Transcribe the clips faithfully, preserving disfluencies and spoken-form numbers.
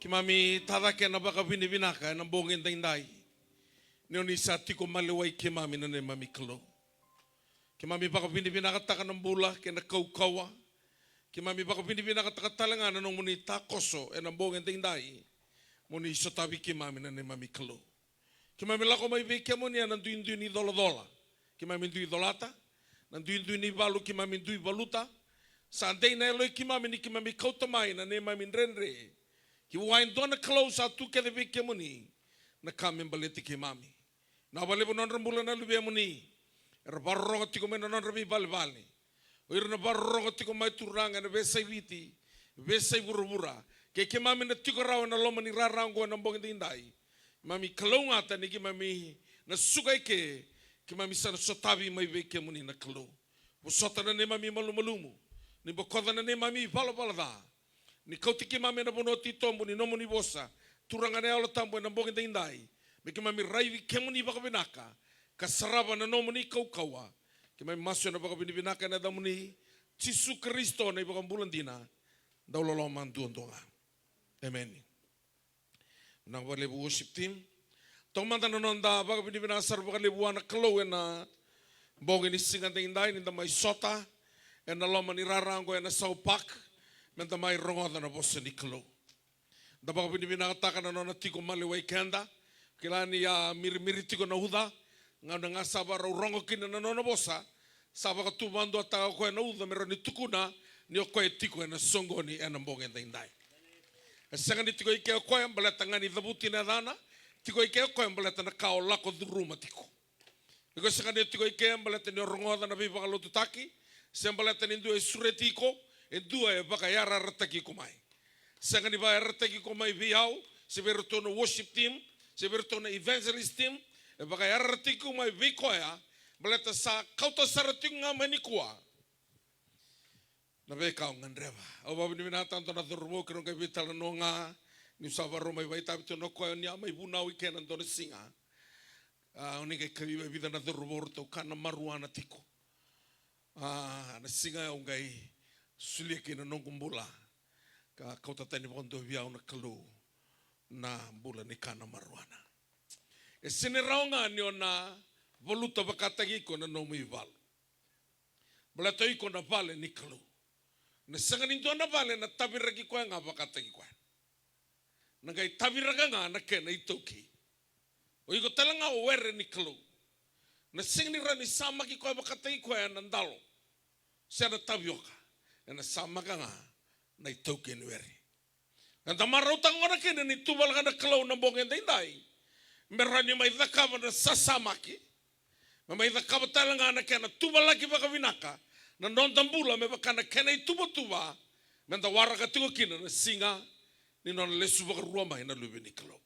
Keimami tacake na vakavinavinaka ena bogi edaidai. Ni oni sa tiko maliwai keimami na neimami Kalou. Keimami vakavinavinakataka na bula kei na kaukauwa. Keimami vakavinavinakataka tale ga na nomuni takoso ena bogi edaidai. Moni sotavi keimami na neimami Kalou. Keimami lako mai vei kemuni ena duidui ni colacola. Keimami dui colata. Na duidui ni valu keimami dui valuta. Sa dei na yaloi keimami ni keimami kauta mai na neimami dredre. Ki vua e dua na Kalou sa tu kece vei kemuni. Na ka me baleti keimami. Na vakalevu nodra bula na luvemuni. Era vakarorogo tiko mai na nodra veivalevale. O ira na vakarorogo tiko mai Turaga ena veiyasai Viti, veiyasai vuravura. Kei keimami na tiko rawa ena loma ni rara oqo ena bogi edaidai. Keimami kalougata ni keimami na suka eke, keimami sa na sotavi mai vei kemuni na Kalou. Vosota na neimami malumalumu, ni bokoca na neimami ivalavala ca. Ni kauti keimami ena vanua titobu ni nomuni vosa, Turaga na Yalo Tabu ena bogi edaidai. Me keimami raici kemuni vakavinaka, ka sarava na nomuni kaukauwa. Keimami masu ena vakavinavinaka ena yacamuni, Jisu Karisito na iVakabula dina, dau loloma duadua ga. Emeni. Na vakalevu worship team. Taumada na noda vakavinavinaka sara vakalevu vua na Kalou ena bogi ni siga edaidai ni da mai sota ena loma ni rara oqo ena Sau Park, me da mai rogoca na vosa ni Kalou. Da vakavinavinakataka na nona tiko maliwai keda. Kila ni a mirimiri tiko na uca, gauna ga sa vakarau rogo kina na nona vosa, sa vakatuvaduataka o koya na uca me rawa ni tukuna ni o koya e tiko ena soqoni ena bogi edaidai. E sega ni tiko i ke o koya baleta ga ni cavuti na yacana, tiko i ke o koya baleta na ka o lako curuma tiko. Iko sega ni tiko i ke baleta ni o rogoca na veivakalotutaki, se baleta ni dua e sureti iko, e dua e vakayarayarataki iko mai. Sega ni vakayarayarataki iko mai vei au, se vei iratou na worship team, se vei iratou na evangelist team, e vakayarayarataki iko mai vei koya, baleta sa kauta sara tiko ga mai nikua na veika au gadreva. Au vakavinavinakataka dua na cauravou, keirau qai veitalanoa ga, niu sa vakarau mai vakaitavi tu na koya, ni a mai vunau i ke na dua na siga. A, oni qai kacivi e vica na cauravou, ratou kana maruana tiko. A, na siga au qai solia kina na noqu bula, ka kauta tani vakadua vei au na Kalou na bula ni kana maruana. E sega ni rawa ga ni o na valuta vakataki iko na nomu ivalu. Baleta o iko na vale ni Kalou. Na sega ni dua na vale na taviraki koya ga vakataki koya. Na qai taviraka ga na kena itaukei. O iko tale ga o were ni Kalou. Na sega ni rawa ni samaki koya vakataki koya na dalo se na tavioka. Ena samaka ga na itaukei ni were. Eda marautaka gona kina ni tuvalaka na Kalou na bogi edaidai, me rawa ni mai cakava na sasamaki, me mai cakava tale ga na kena tuvalaki vakavinaka na noda bula, me vaka na kena ituvatuva, me da waraka tiko kina na siga ni nona lesu vakarua mai na Luve ni Kalou.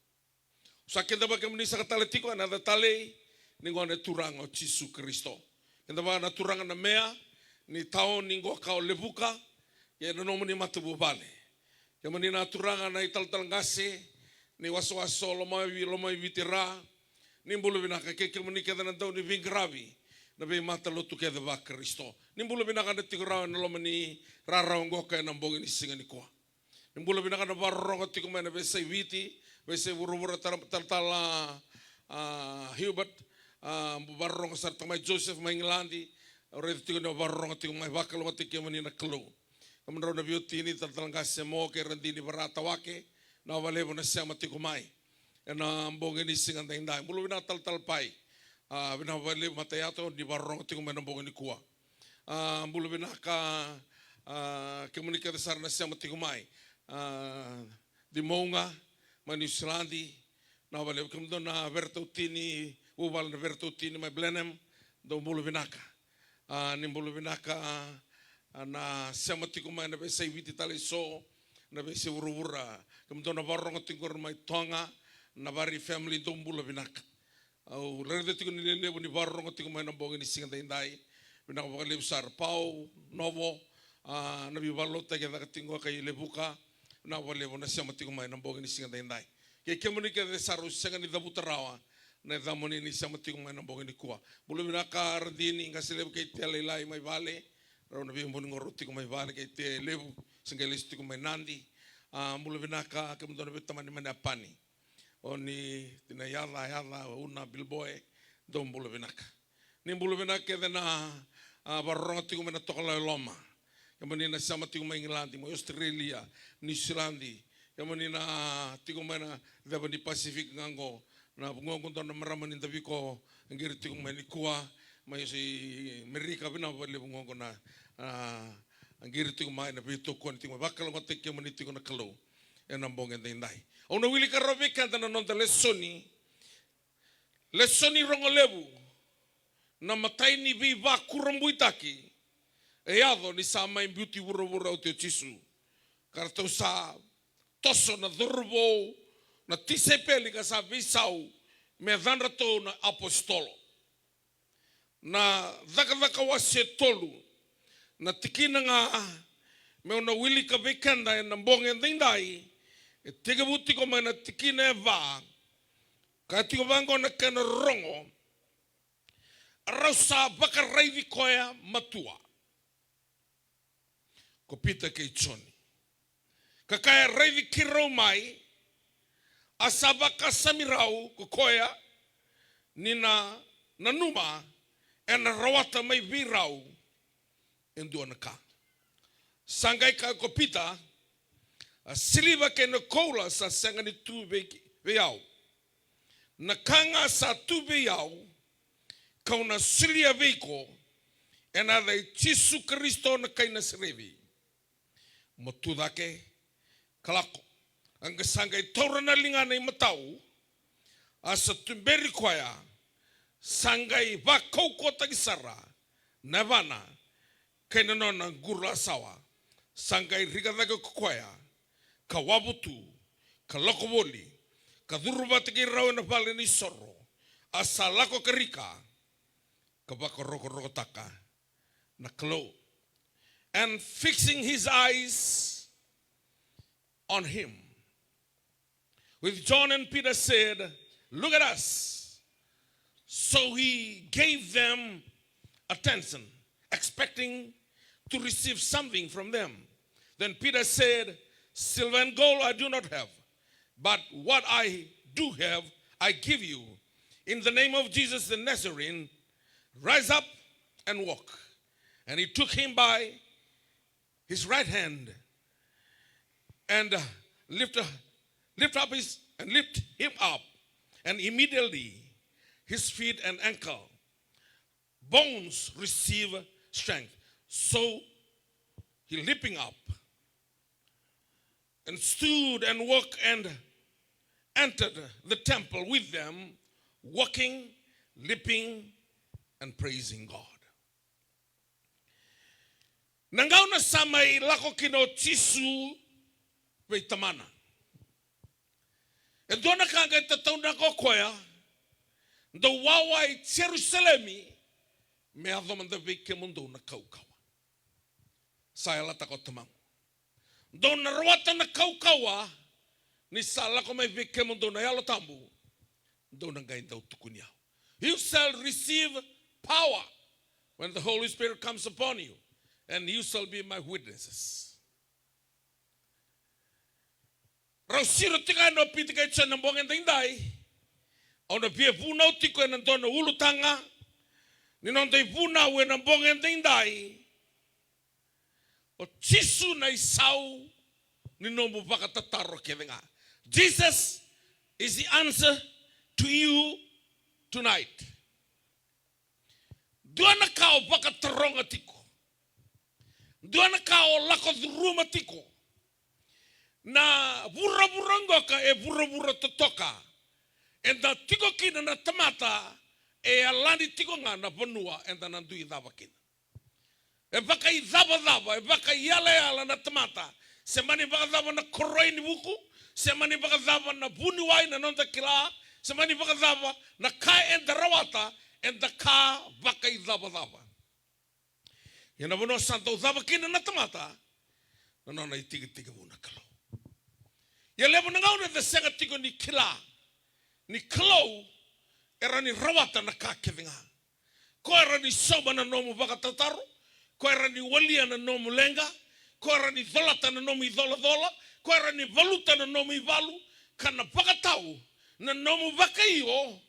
Sa kidavaki kemuni saka tale tiko ena yaca talei ni Gone Turaga o Jisu Karisito. Kidavaka na turaga na meya ni taoni qo ka o Levuka, kei na nomuni matavuvale. Kemuni na turaga na italatala qase ni wasewase o Lomaiviti, Lomaiviti ra, ni bula vinaka. Kei kemuni kece na dau ni veiqaravi, na veimatalotu kece vaKarisito, ni bula vinaka na tiko rawa ena loma ni rara oqo ka ena bogi ni siga nikua. Ni bula vinaka na vakarorogo tiko mai na veiyasai Viti, veiyasai vuravura, tara-, talatala, a, Hubert, a, vakarorogo sara tiko mai Joseph mai Igiladi, au raica tiko ni o vakarorogo tiko mai, vakalougatataki kemuni na Kalou. Kemudrau na veiwatini, talatala qase Mo kei Radini Varatawake, na vakalevu na sema tiko mai ena bogi ni siga daidai. Bula vinaka talatala Pai, a, vinaka vakalevu Matayato ni vakarorogo tiko mai na bogi nikua. A, bula vinaka, a, kemuni kece sara na sema tiko mai. A, Dimouga mai Niusiladi, na vakalevu. Kemudou na Veretautini, vuvale na Veretautini mai Blenheim, dou bula vinaka. A, ni bula vinaka, a, na sema tiko mai na veiyasai Viti tale eso, na veiyasai vuravura. Kemudou na vakarorogo tiko qori mai Toga, na Vari family, dou bula vinaka. Au raica tiko ni lelevu ni vakarorogo tiko mai na bogi ni siga daidai. Vinaka vakalevu sara Pau, Novo, a, na veivakalotutaki e caka tiko qo kai Levuka. Vinaka vakalevu na sema tiko mai na bogi ni siga daidai. Kei kemuni kece sara au sega ni cavuta rawa na yacamuni ni sema tiko mai na bogi nikua. Bula vinaka Radini, qase levu kei Tea lailai mai vale. Rau na veibuni qo rau tiko mai vale kei Tea levu, se qai lesu tiko mai Nadi. A, bula vinaka kemudou na veitamani mai na Japani. O ni tina Yaca, Yaca, Una, Bilboe, dou bula vinaka. Ni bula vinaka kece na, a, vakarorogo tiko mai na tokalau e loma. Kemuni na sema tiko mai Igiladi, mai Australia, Niusiladi. Kemuni na tiko mai na ceva ni Pacific ga qo. Na vugoqu dua na marama ni Daviko, a qiri tiko mai nikua, mai Amerika, vinaka vakalevu vugoqu na, a, a qiri tiko mai na veitokoni tiko mai. Vakalougatataki kemuni tiko na Kalou ena bogi edaidai. Au na wilika rawa vei keda na noda lesoni. Lesoni rogo levu, na imatai ni veivakurabuitaki e yaco ni sa mai biuti vuravura oti o Jisu. Ka ratou sa toso na cauravou, na tisaipeli ka sa veisau me yacadratou na apositolo. Na Cakacaka wase tolu, na tikina ga meu na wilika vei keda ena bogi edaidai, e tekivu tiko mai na tikina e va, ka tiko vaqo na kena rorogo. A rau sa vakaraici koya matua ko Pita kei Joni, ka kaya, raici keirau mai. A sa vakasami rau ko koya ni na nanuma ena rawata mai vei rau e dua na ka. Sa qai kaya ko Pita, a siliva kei na koula sa sega ni tu vei, vei au. Na ka ga sa tu vei au, kau na solia vei iko, ena yaca i Jisu Karisito na kai Nasareci. Mo tu cake, ka lako. A qai sa qai taura na ligana imatau, a sa tuberi koya, sa qai vakaukauwataki sara na yavana kei na nona qurulasawa. Sa qai rika cake ko koya, ka wavu tu, ka lako voli, ka curu vata kei rau ena vale ni soro. A sa lako ka rika, ka vakarokorokotaka na Kalou. And fixing his eyes on him, with John and Peter, said, look at us. So he gave them attention, expecting to receive something from them. Then Peter said, silver and gold I do not have, but what I do have I give you. In the name of Jesus the Nazarene, rise up and walk. And he took him by his right hand and, uh, lift, uh, lift up his, and lift him up. And immediately his feet and ankle bones receive strength. So he leaping up and stood and walked and entered the temple with them, walking, leaping, and praising God. Na gauna sa mai lako kina o Jisu vei Tamana, e dua na ka qai tataunaka o koya, dou wawa i Jerusalemi, me yaco mada vei kemudou na kaukauwa. Sa yalataka o Tamaqu, dou na rawata na kaukauwa ni sa lako mai vei kemudou na Yalo Tabu, dou na qai dau tukuni au. You shall receive power when the Holy Spirit comes upon you, and you shall be my witnesses. Rau siro tiko yani o Pita kei Joni na bogi edaidai. Au na via vunau tiko ena dua na ulutaga ni noda ivunau ena bogi edaidai. O Jisu na isau ni nomu vakatataro kece ga. Jesus is the answer to you tonight. Dua na ka o vakataroga tiko, dua na ka o lako curuma tiko. Na vuravura qoka e vuravura totoka. Eda tiko kina na tamata e yalani tiko ga na vanua eda na dui cava kina. E vakaicavacava, e vakaiyalayala na tamata. Se mani vakacava na koroi ni vuku, se mani vakacava na vuniwai na noda kila, se mani vakacava na ka eda rawata, eda ka vakaicavacava. Ia na vanua sa dau cava kina na tamata, na nona itikitiki vou na Kalou. Ia levu na gauna eda sega tiko ni kila ni Kalou e rawa ni rawata na ka kece ga. Ko e rawa ni sauma na nomu vakatataro, ko e rawa ni walia na nomu leqa, Ko era ni colata na nomu icolacola, ko era ni valuta na nomu ivalu, ka na vakatau na nomu vakaio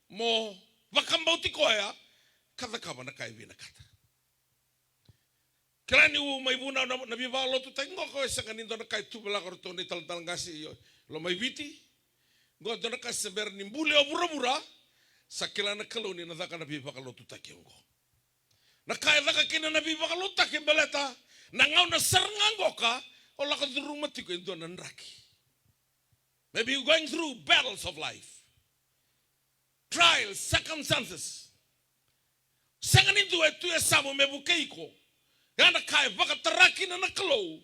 mo vakabauti koya, ka cakava na ka e vinakata. Kila niu mai vunau na, na veivakalotutaki qo, ko e sega ni dua na ka e tu vei lako ratou na italatala qase i, lo mai Viti. Qo dua na ka se bera ni buli o vuravura, sa kila na Kalou ni na caka na veivakalotutaki oqo. Na ka e caka kina na veivakalotutaki baleta na gauna sara ga qoka o lako curuma tiko e dua na draki. Maybe you're going through battles of life. Trials, circumstances. Sega ni dua e tu e yasamu me vukei iko. Ya na ka e vakatara kina na Kalou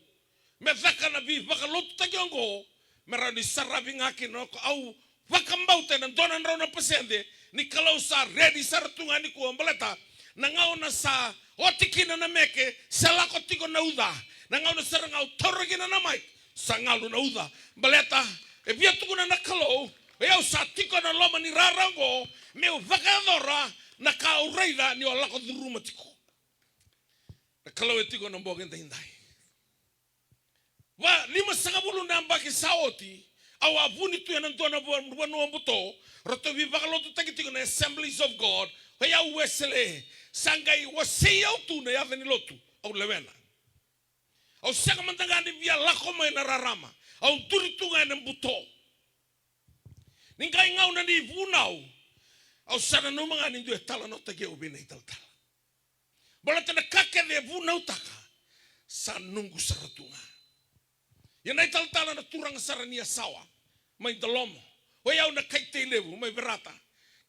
me caka na veivakalotutaki oqo, me rawa ni saravi ga kina o koya. Au vakabauta ena dua na drau na pasede ni Kalou sa redi sara tu ga nikua baleta na gauna sa oti kina na meke, se lako tiko na uca. Na gauna sara ga au taura kina na mike, sa galu na uca. Baleta e via tukuna na Kalou, o yau sa tiko ena loma ni rara oqo meu vakayacora na ka au raica ni o lako curuma tiko. Na Kalou e tiko ena bogi edaidai. Va, limasagavulu na yabaki sa oti, au a vuni tu ena dua na va-, vanua buto, ratou veivakalotutaki tiko na Assemblies of God, o yau Wesele, sa qai wasei au tu na yaca ni lotu, au lewena. Au sega mada ga ni via lako mai na rarama, au duri tu ga ena buto. Ni qai gauna ni vunau, au sa nanuma ga ni dua e talanoataki au vei na italatala. Baleta na ka kece e vunautaka, sa noqu sara tu ga. Ia na italatala na turaga sara ni Yasawa, mai Dalomo. O yau na Kaitei Levu, mai Verata.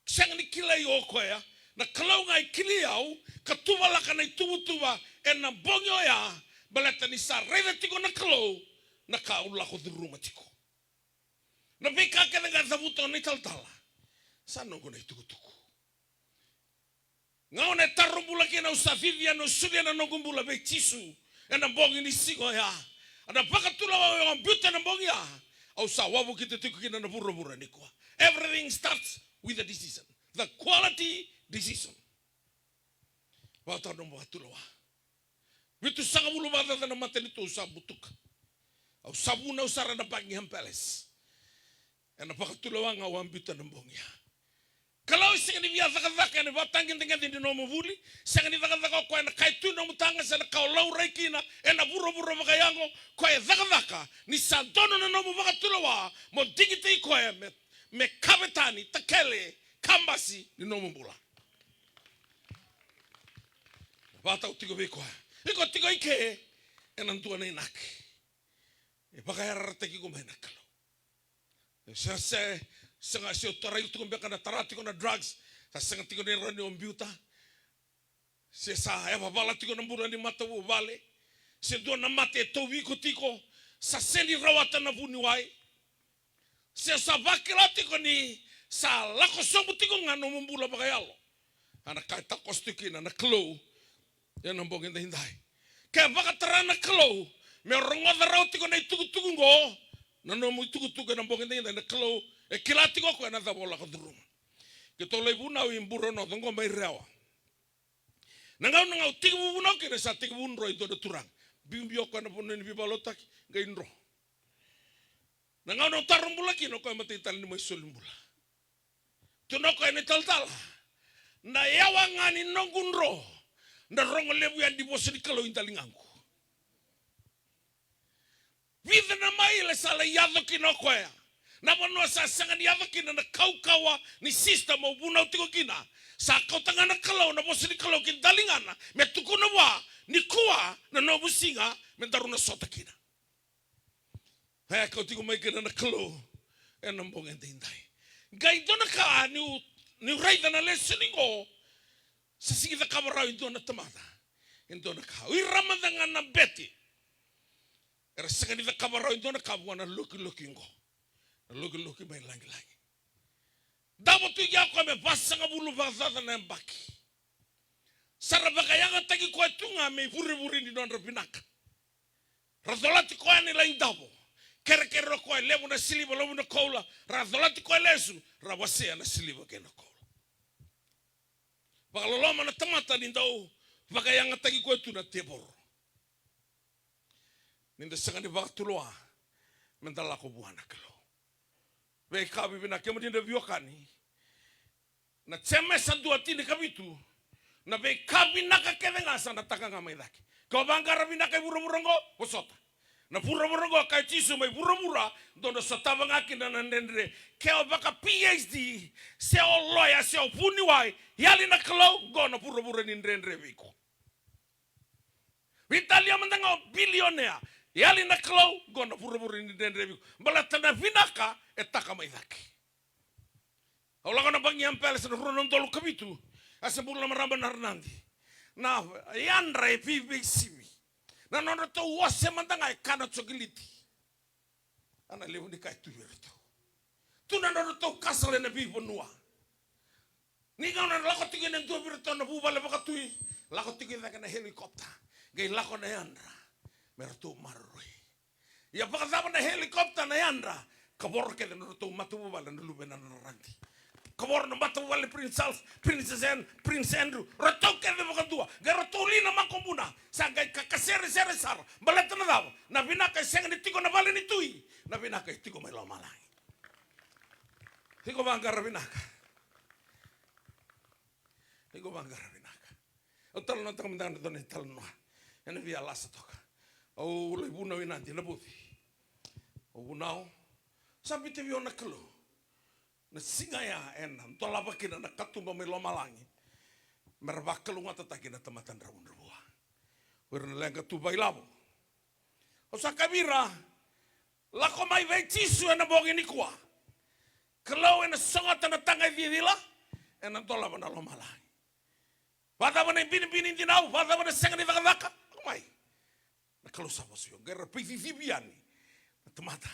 Sega ni kilai au o koya, na Kalou ga e kilai au, ka tuvalaka na ituvatuva ena bogi oya, baleta ni sa raica tiko na Kalou na ka au lako curuma tiko. Na veika kece ga e cavuta o na italatala, sa noqu na itukutuku. Gauna e taro bula kina au sa cici yani, au solia na noqu bula vei Jisu ena bogi ni siga oya. Ena vakatulewa au a biuta ena bogi ya, au sa wavokita tiko kina na vuravura nikua. Everything starts with a decision. The quality decision. Vakatau na vakatulewa. Vitusagavulu vakacaca na matanitu au sa butuka. Au sa vunau sara na Buckingham Palace. Ena vakatulewa ga au a biuta na bogi ya. Kalou e sega ni via cakacaka ena vatagedegede ni nomu vuli, sega ni cakacaka o koya ena ka e tu ena nomu taga se na ka o laurai kina ena vuravura vakayago, koya e cakacaka ni sa donu na nomu vakatulewa mo digitaki koya me, me kavetani, takele, kabasi ni nomu bula. Vakatau tiko vei koya. Iko tiko i ke ena dua na inaki. E vakayarayarataki iko mai na Kalou. Se, se, sega, se o tarai tiko beka na tara tiko na drugs, sa sega tiko ni rawa ni o biuta. Se sa yavavala tiko na bula ni matavuvale. Se dua na mate e tauvi iko tiko, sa sega ni rawata na vuniwai. Se sa vakila tiko ni sa lako sobu tiko ga nomu bula vakayalo. A na ka e takoso tiko kina na Kalou ena bogi edaidai. Ke vakatara na Kalou me rogoca rawa tiko na itukutuku oqo, na nomu itukutuku ena bogi edaidai, na Kalou e kila tiko o koya na cava o lako curuma. Keitou lai vunau i Bure North oqo mai Rewa. Na gauna ga au tekivu vunau kina sa tekivu dro e dua na turaga. Biubiu o koya na vanua ni veivakalotutaki, qai dro. Na gauna au taro bula kina o koya matai tale ni mai soli bula. Tukuna o koya, na italatala, na yawa ga ni noqu dro, na rogo levu yani ni vosa ni Kalou i daligaqu. Vica na maile sa lai yaco kina o koya. Na vanua sa sega ni yaco kina na kaukauwa ni system au vunau tiko kina. Sa kauta ga na Kalou, na vosa ni Kalou ki daligana, me tukuna vua, nikua na nomu siga me daru na sota kina. E kau tiko mai kina na Kalou ena bogi edaidai. Qai dua na ka niu, niu raica na lesoni qo, sa sega ni cakava rawa e dua na tamata e dua na ka. O ira mada ga na bete era sega ni cakava rawa e dua na ka vua na lokiloki qo. Na lokiloki mai lagilagi. Davo tu i kea o koya me vasagavulu vakacaca na yabaki. Sa ra vakayagataki koya tu ga me ivurevure ni nodra vinaka. Ra colati koya ni lai davo. Kerekere o koya, levu na siliva, levu na koula. Ra colati koya lesu, ra wasea na siliva kei na koula. Vakaloloma na tamata ni dau vakayagataki koya tu na tevoro. Ni da sega ni vakatulewa me da lako vua na Kalou. Veika vivinaka, kemuni na veiwekani. Na Jemesa dua, tini ka vitu. Na veika vinaka kece ga sa na taka ga mai cake. Ke o vaqara vinaka i vuravura oqo, vosota. Na vuravura oqo, kaya o Jisu, mai vuravura dou na sotava ga kina na dredre. Ke o vaka P H D, se o loya, se o vuniwai, yali na Kalou, qo na vuravura ni dredre vei iko. Veitalia mada ga o bilionea, yali na Kalou, qo na vuravura ni dredre vei iko. Baleta na vinaka e taka mai cake. Au lako na bagi ya pele sa na rua na udolu ka vitu. A se bula na marama na ranadi. Na yadra e veiveisivi. Na nodratou ose mada ga e kana jokiliti. A na levu ni ka e tu vei iratou. Tu na nodratou kasala ena veivanua. Ni gauna na lako tiko ena dua vei iratou na vuvale vakatui, lako tiko i cake na helicopter. Qai lako na yadra me ratou maroroi. Ia vakacava na helicopter na yadra? Kavoro kece na nodratou matavuvale na luvena na radi. Kavoro na matavuvale Prince Charles, Princess Anne, Prince Andrew, ratou kece vakadua. Qai ratou li na makubuna. Sa qai kakaseresere sara. Baleta na cava? Na vinaka e sega ni tiko na vale ni tui. Na vinaka e tiko mai lomalagi. Iko vaqara vinaka. Iko vaqara vinaka. Au talanoataka mada ga na dua na italanoa ena via lasa toka. Au lai vunau i Nadi, Navuci. Au vunau. Sa biuta vei au na Kalou na siga ya ena dolava kina na katuba mai lomalagi me ra vakalougatataki na tamata dravudravua. O ira na leqa tu vakailavo. Au sa kaya vei ira, lako mai vei Jisu ena bogi nikua. Kalou ena sogota na taga e cicila, ena dolava na lomalagi. Vakacava na ibinibini, dinau, vakacava na sega ni cakacaka, lako mai. Na Kalou sa vosa vei au. Qai ra veicicivi yani na tamata.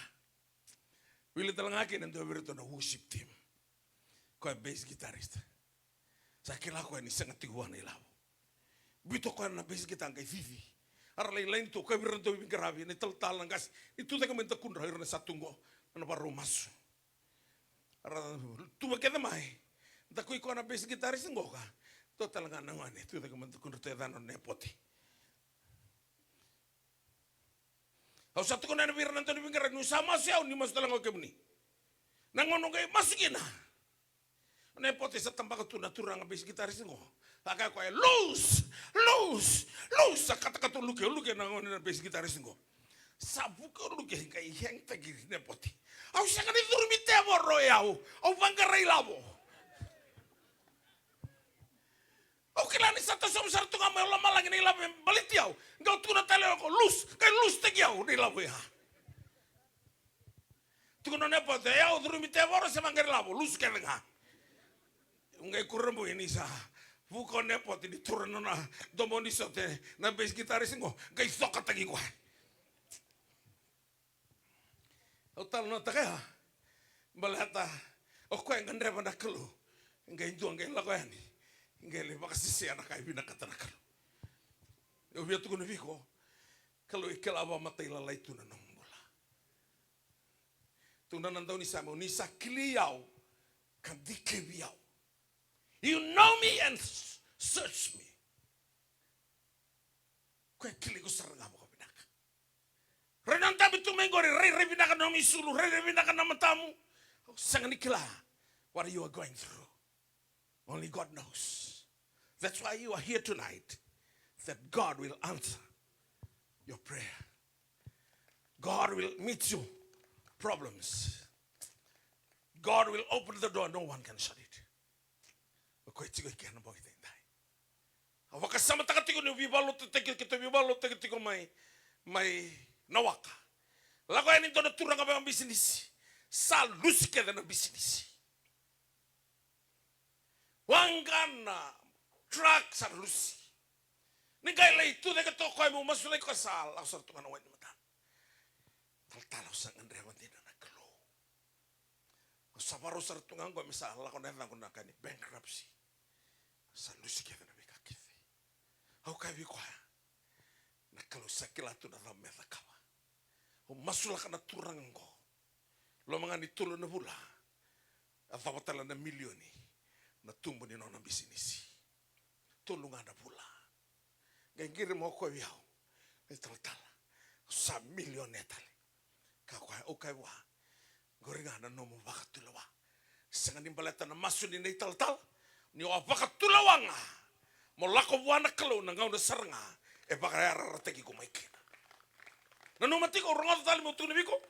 Wili tale ga kina e dua vei iratou na worship team. Koya bass guitarist. Sa kila koya ni sega tiko vua na ilavo. Biuta koya na bass guitar qai cici. A ra lai laini tu, koya vei ira na dauveiqaravi, na italatala, na qase. Ni tu cake mai dakudra, ira na sa tu qo, na vakarau masu. A ra tuva kece mai. Dakui koya na bass guitarist qo ka. Dua tale ga na gone tu cake mai dakudratou, e yacana o Nepote. Au sa tukuna yani vei ira na dauveiqaravi, niu sa masu au, ni masu tale ga o kemuni. Na gauna au qai masu kina, o Nepote sa tabaka tu na turaga bass guitarist qo. A kaya koya, lose, lose, lose. Sa katakata o Luke, o Luke na gone na bass guitarist qo. Sa vuka o Luke qai hang taki Nepote. Au sega ni curumi tevoro o yau, au vaqara ilavo. Au kila ni sa tasomu sara tu ga mai lomalagi na ilavo me baleti au. Qai au tukuna tale o koya, lose, qai lose taki au na ilavo ya. Tukuna o Nepote, e, au curumi tevoro se vaqara ilavo, lose kece ga. Au qai kurabui ni sa vuka o Nepote ni tura na nona domoni sote na bass guitarist qo, qai cokataki koya. Au talanoataka ya baleta o koya e gadreva na Kalou, qai dua qai lako yani, qai lai vakasesea na ka e vinakata na Kalou. Au via tukuna vei iko, Kalou e kila vakamatailalai tu na nomu bula. Tukuna na daunisame, ni sa kilai au ka dikevi au. You know me and s-, search me. Koya e kilai iko sara ga vakavinaka. Rairai na dabe tu mai qori, rairai vinaka na nomu isulu, rairai vinaka na matamu. Au sega ni kila what you are going through. Only God knows. That's why you are here tonight. That God will answer your prayer. God will meet your problems. God will open the door, no one can shut it. O koya e tiko eke ena bogi edaidai. Au vakasamataka tiko niu veivakalotutaki, keitou veivakalotutaki tiko mai, mai Nawaka. Lako yani e dua na turaga vakabisinisi. Sa lusi kece na bisinisi. Waqa na truck sa lusi. Ni qai lai tu cake toka o koya meu masulaki koya, sa lako sara tu ga na wai ni matana. Talatala, au sa gadreva dina na Kalou. Au sa vakarau sara tu ga qo me sa lako na yacaqu na ka ni bankruptcy. Sa lusi kece na veika kece. Au kaya vei koya, na Kalou sa kila tu na cava me cakava. Au masulaka na turaga qo. Loma ga ni tolu na vula, a cava tale na milioni na tubu ni nona bisinisi. Tolu ga na vula. Qai qiri mai o koya vei au. E talatala, Sa milionea tale. Ka koya, au kaya vua, qori ga na nomu vakatulewa. Sega ni baleta na masu ni na italatala, ni o a vakatulewa ga mo lako vua na Kalou na gauna sara ga e vakayarayarataki iko mai kina. Nanuma tiko, au rogoca tale meu tukuna vei iko,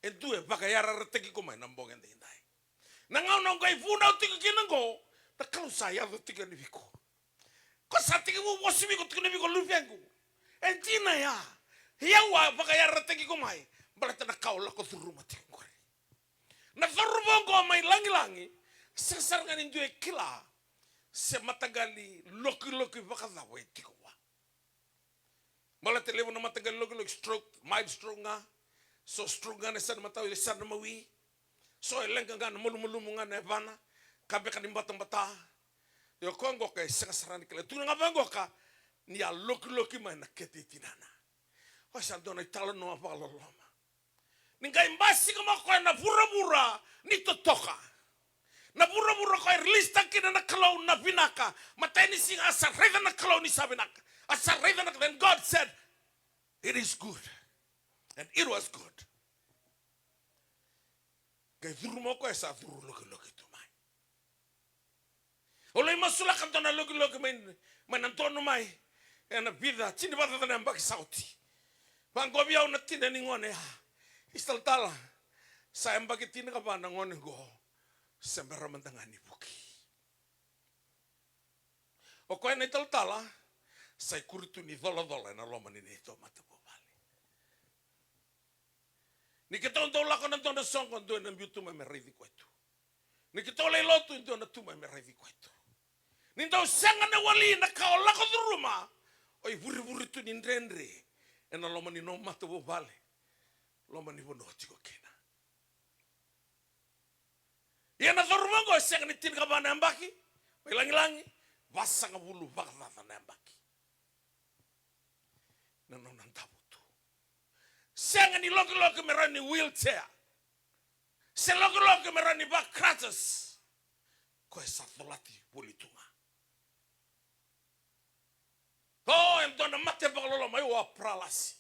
e dua e vakayarayarataki iko mai na bogi edaidai. Na gauna o qai vunau tiko kina oqo, na Kalou sa yaco tiko yani vei iko. Ko sa tekivu vosa vei iko, tukuna vei iko, luvequ, e dina ya. Ia au a vakayarayarataki iko mai baleta na ka o lako curuma tiko qori. Na cauravou oqo mai lagilagi, sega sara ga ni dua e kila se mataqali lokiloki vakacava e tiko vua. Baleta levu na mataqali lokiloki stroke, mild stroke ga. So stroke ga na yasana matau, yasana mawi. So e leqa ga na malumalumu ga na yavana, ka beka ni batabata. Ia o koya qoka e sega sara ni kila. Tukuna ga vaqoka ni a lokiloki mai na kete i tinana. Koya sa dua na italanoa vakaloloma. Ni qai basika mai o koya na vuravura ni totoka. Na vuravura o koya e release-taka kina na Kalou na vinaka. Matai ni siga a sa raica na Kalou ni sa vinaka. A sa raica na, then God said, "It is good." And it was good. Qai curu mai o koya, sa curu lokiloki tu mai. Au lai masulaka dua na lokiloki mai, mai na donu mai ena vica, tini vakacaca na yabaki sa oti. Vaqo vei au na tina ni gone ya. Italatala, sa yabaki tinikava na gone qo, se bera mada ga ni vuki. O koya na italatala sa ikuri tu ni colacola ena loma ni neitou matavuvale. Ni keitou dau lako na dua na soqo, dua ena biu tu mai me raici koya tu. Ni keitou lai lotu, dua na tu mai me raici koya tu. Ni dau sega na wali na ka o lako curuma, o ivurevure tu ni dredre ena loma ni nomu matavuvale, loma ni vanua o tiko kina. Ia na cauravou oqo e sega ni tinikava na yabaki, mai lagilagi, vasagavulu vakacaca na yabaki. Na nona davo tu. Sega ni lokiloki me rawa ni wheelchair. Se lokiloki me rawa ni va crutches. Koya sa colati voli tu ga. O, e dua na mate vakaloloma, o a paralasi.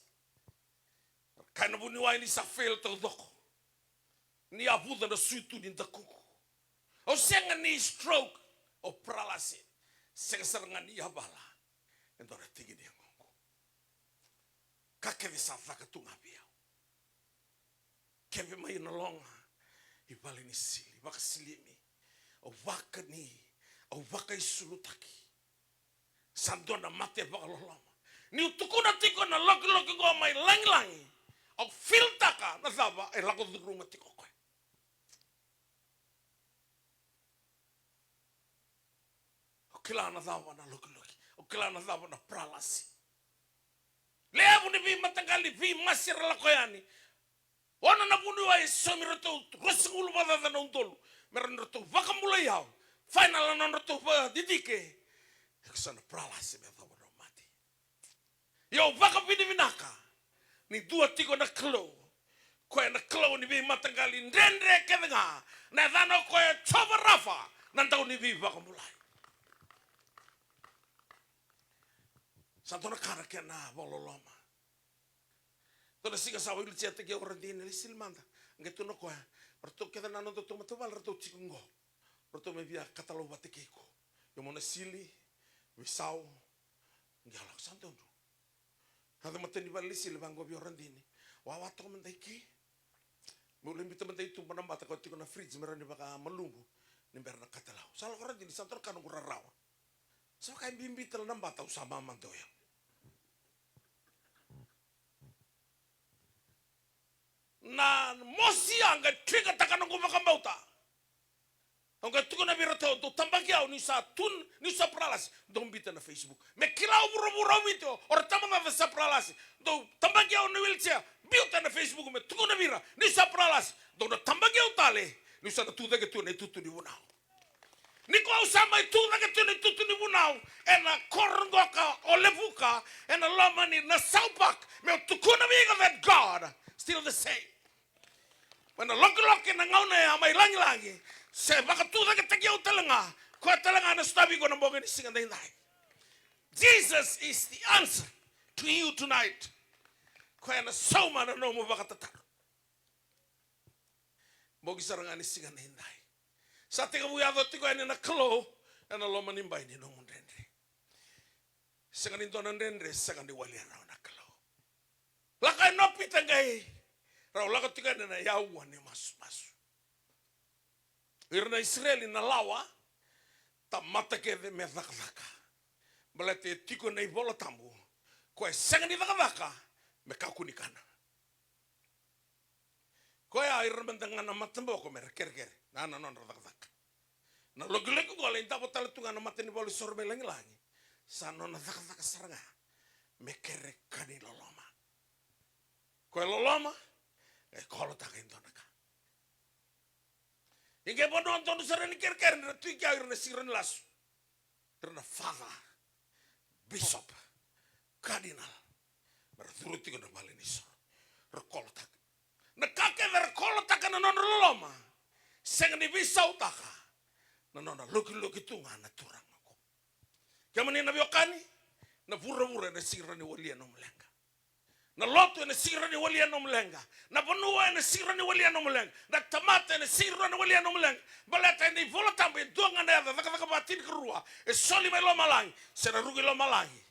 Kaya na vuniwai ni sa fail taucoko. Ni yavuca na suitu ni dakuqu. Au sega ni stroke, au paralasi. Sega sara ga ni yavala e dua na tiki ni yagoqu. Ka kece sa caka tu ga vei au. Keve mai na loga i vale ni sili, vakasilimi. Au vakani, au vakaisulutaki. Sa dua na mate vakaloloma. Niu tukuna tiko na lokiloki qo mai lagilagi, au feel-taka na cava e lako curuma tiko o koya. Au kila na cava na lokiloki. Au kila na cava na paralasi. Levu ni veimataqali veimasi era lako yani. Ono na vuniwai e saumi iratou ruasagavulu vakacaca na udolu me rawa ni ratou vakabulai au. Final na nodratou vakadidike. E ko sa na paralasi me yacova na mate. Ia au vakavinavinaka ni dua tiko na Kalou, koya na Kalou ni veimataqali dredre kece ga, na yacana o koya Jiova Rafa, na dau ni veivakabulai. Sa dua na ka na kena vakaloloma. Dua na siga sa wheelchair-taki au o Radini, lai sili mada. Qai tukuna o koya, o ratou kece na nodatou matavuvale ratou tiko qo. Ratou mai via katalau vata kei iko. Io, mo na sili, veisau. Qai lako, sa dodonu. Yaco matai ni vale lai sili, vaqo vei au o Radini. Wawa toka mada i ke. Meu lai biuta mada i tuba na bata, koya tiko na fridge me rawa ni vakamalumu ni bera na katalau. Sa lako o Radini, sa dua na ka noqu rarawa. Sa vaka e bibi tale na bata, au sa mamada o yau. Na mosi ya qai trigger-taka noqu vakabauta. Au qai tukuna vei iratou, dou tabaki au niu sa tu, niu sa paralasi, dou biuta na Facebook. Me kila o vuravura o Viti, o ira tamata sa paralasi. Dou tabaki au na wheelchair, biuta na Facebook me tukuna vei ira niu sa paralasi. Dou na tabaki au tale niu sa na tu cake tu ena itutu ni vunau. Ni ko au sa mai tu cake tu ena itutu ni vunau ena koro qoka o Levuka, ena loma ni Nassau Park, meu tukuna vei iko that God still the same. Mai na lokiloki ena gauna ya mai lagilagi, se vakatucaketaki au tale ga, koya tale ga na sotavi iko na bogi ni siga daidai. Jesus is the answer to you tonight. Koya na sauma na nomu vakatataro. Bogi sara ga ni siga nidai, sa tekivu yaco tiko yani na Kalou ena loma ni bai ni nomu dredre. Sega ni dua na dredre sega ni walia rawa na Kalou. Lako yani o Pita qai rau lako tiko yani ena aua ni masumasu. Ira na Isireli na lawa, tamata kece me cakacaka. Baleta e tiko ena iVola Tabu, ko e sega ni cakacaka me kakua ni kana. Koya ira mada ga na mataboko me ra kerekere, na, na nodra cakacaka. Na lokiloki qo lai davo tale tu ga na mata ni valu soro mai lagilagi. Sa nona cakacaka sara ga me kere ka ni loloma. Ko e loloma, e kolotaka e dua na ka. Ia qai vanua donu sara ni kerekere, ra tu i kea ira na siga ni lasu. Ira na father, bishop, cardinal, me ra curu tiko na vale ni soro. Ra kolotaka. Na ka kece ra kolotaka na nodra loloma, sega ni veisautaka na nona lokiloki tu ga na Turaga oqo. Kemuni na veiwekani, na vuravura ena sega ni walia nomu leqa. Na lotu ena sega ni walia nomu leqa. Na vanua ena sega ni walia nomu leqa. Na tamata ena sega ni walia nomu leqa. Baleta ena iVola Tabu e dua ga na yaca, Cakacaka va tinikarua, e soli mai lomalagi se na ruku i lomalagi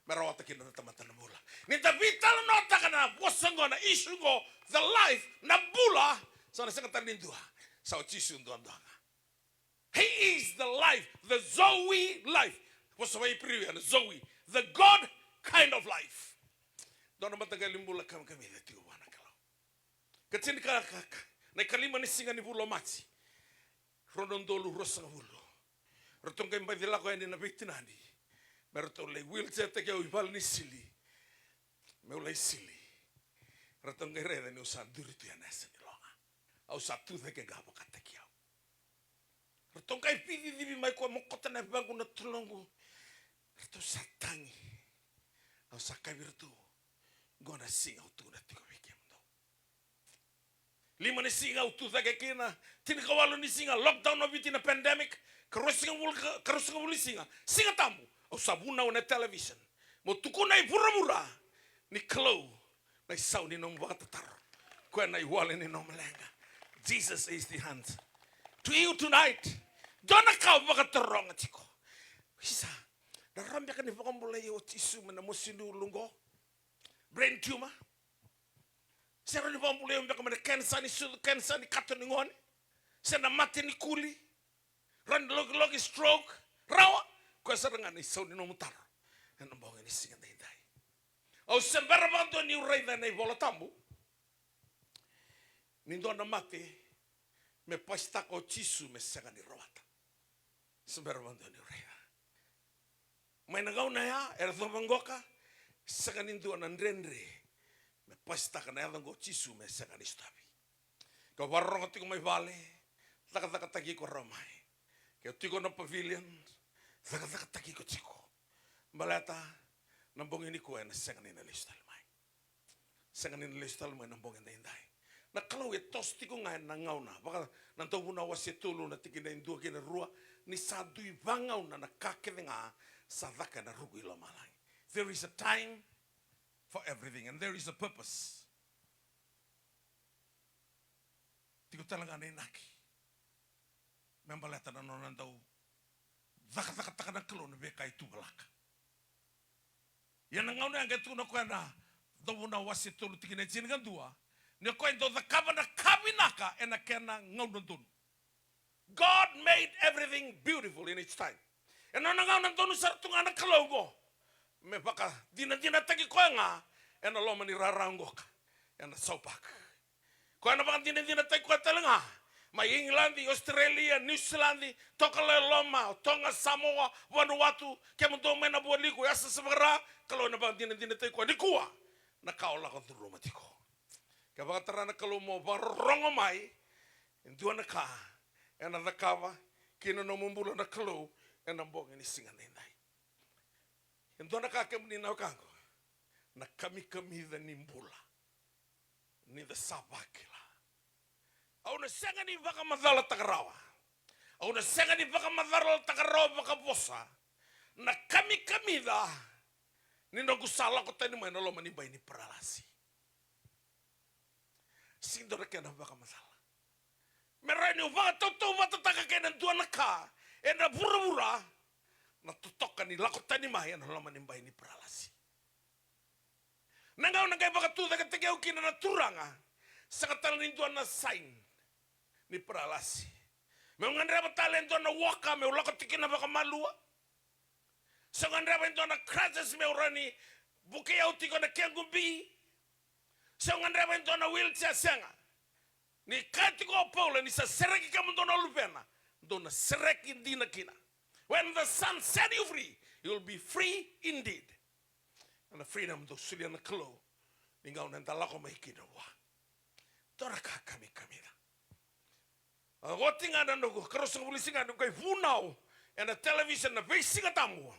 me rawata kina na tamata na bula. Ni da veitalanoataka na vosa oqo, na issue oqo, the life, na bula, sa na sega tale ni dua. Sa o Jisu duadua ga. He is the life, the Zoe life. Vosa vakaIperiu ya na Zoe, the God kind of life. Dua na mataqali bula kamikamica tiko vua na Kalou. Ka tini ka, ka, ka, na ikalima ni siga ni vula o Maji, rua na udolu ruasagavulu, ratou qai baci lako yani na veitinani me ratou lai wheelchair taki au i vale ni sili, meu lai sili. Ratou qai raica niu sa duri tu ena yasa ni loga. Au sa tu cake ga vakataki au. Ratou qai vicici mai, koya mokota na yavaqu, na tuloqu. Ratou sa tagi. Au sa kaya vei iratou, qo na siga au tukuna tiko vei kemudou. Lima ni siga au tu cake kina, tinikawalu ni siga, lockdown o Viti, na pandemic, karuasagavulu, ka, karuasagavulu ni siga, Siga Tabu, au sa vunau ena television meu tukuna i vuravura ni Kalou na isau ni nomu vakatataro, koya na iwali ni nomu leqa. Jesus is the answer to you tonight. Dua na ka au vakataroga tiko. Isa, na rawa beka ni vakabulai au o Jisu mai na mosi ni ulu qo, brain tumor? Se rawa ni vakabulai au beka mai na kenisa ni sucu, kenisa ni kato ni gone, se na mate ni kuli? Rawa ni lokiloki, stroke? Rawa. Koya sara ga na isau ni nomu taro ena bogi ni siga daidai. Au se bera vakadua niu raica ena iVola Tabu ni dua na mate me pasitaka o Jisu me sega ni rawata. Se bera vakadua niu raica. Mai na gauna ya e yacova qoka, sega ni dua na dredre me pasitaka na yaca oqo o Jisu me sega ni sotavi. Ke o vakarorogo tiko mai vale, cakacakataki iko rawa mai. Ke o tiko na pavilion, cakacakataki iko tiko. Baleta na bogi nikua ena sega ni na lesu tale mai. Sega ni na lesu tale mai na bogi daidai. Na Kalou e toso tiko ga ena gauna. Vaka na Dauvunau wase tolu na tikina e dua kei na rua, ni sa dui vagauna na ka kece ga sa caka ena ruku i lomalagi. There is a time for everything and there is a purpose. Tiko tale ga na inaki me baleta na nona dau cakacakataka na Kalou na veika e tuvalaka. Ia na gauna ya qai tukuna o koya na Dauvunau wase tolu tikina e tinikadua, ni o koya e dau cakava na ka vinaka ena kena gauna donu. God made everything beautiful in its time. Ena nona gauna donu sara tu ga na Kalou oqo me vakadinadinataki koya ga ena loma ni rara qoka ena South Park. Koya na vakadinadinataki koya tale ga mai Igiladi, Australia, Niusiladi, Tokalau e Loma, Toga, Samoa, Vanuatu, kemudou mai na Vualiku, Yasa, Savara, Kalou ena vakadinadinataki koya nikua na ka o lako curuma tiko. Ke vakatara na Kalou mo vakarorogo mai, e dua na ka ena cakava kina nomu bula na Kalou ena bogi ni siga daidai. E dua na ka, kemuni na wekaqu, na kamikamica ni bula. Ni da sa vakila, au na sega ni vakamacalataka rawa, au na sega ni vakamacalataka rawa vakavosa na kamikamica ni noqu sa lako tani mai na loma ni bai ni paralasi. Sega ni dua na kena vakamacala. Me rawa niu vakatautauvatataka kei na dua na ka ena vuravura na totoka ni lako tani mai ena loma ni bai ni paralasi. Na gauna qai vakatucaketaki au kina na Turaga, sega tale ni dua na sign ni paralasi. Meu gadreva tale e dua na walker meu lako tiko kina vakamalua. Se au gadreva e dua na crutches meu rawa ni vukei au tiko ena kequ bi. Se au gadreva e dua na wheelchair, sega. Ni kaya tiko o Paula, ni sa sereki kemudou na Luvena, dou na sereki dina kina. When the Son set you free, you will be free indeed. Ena freedom dou solia na Kalou ni gauna eda lako mai kina vua. Dua na ka kamikamica. A, oti ga na noqu karua sagavulu ni siga noqu qai vunau ena television na veisiga tabu.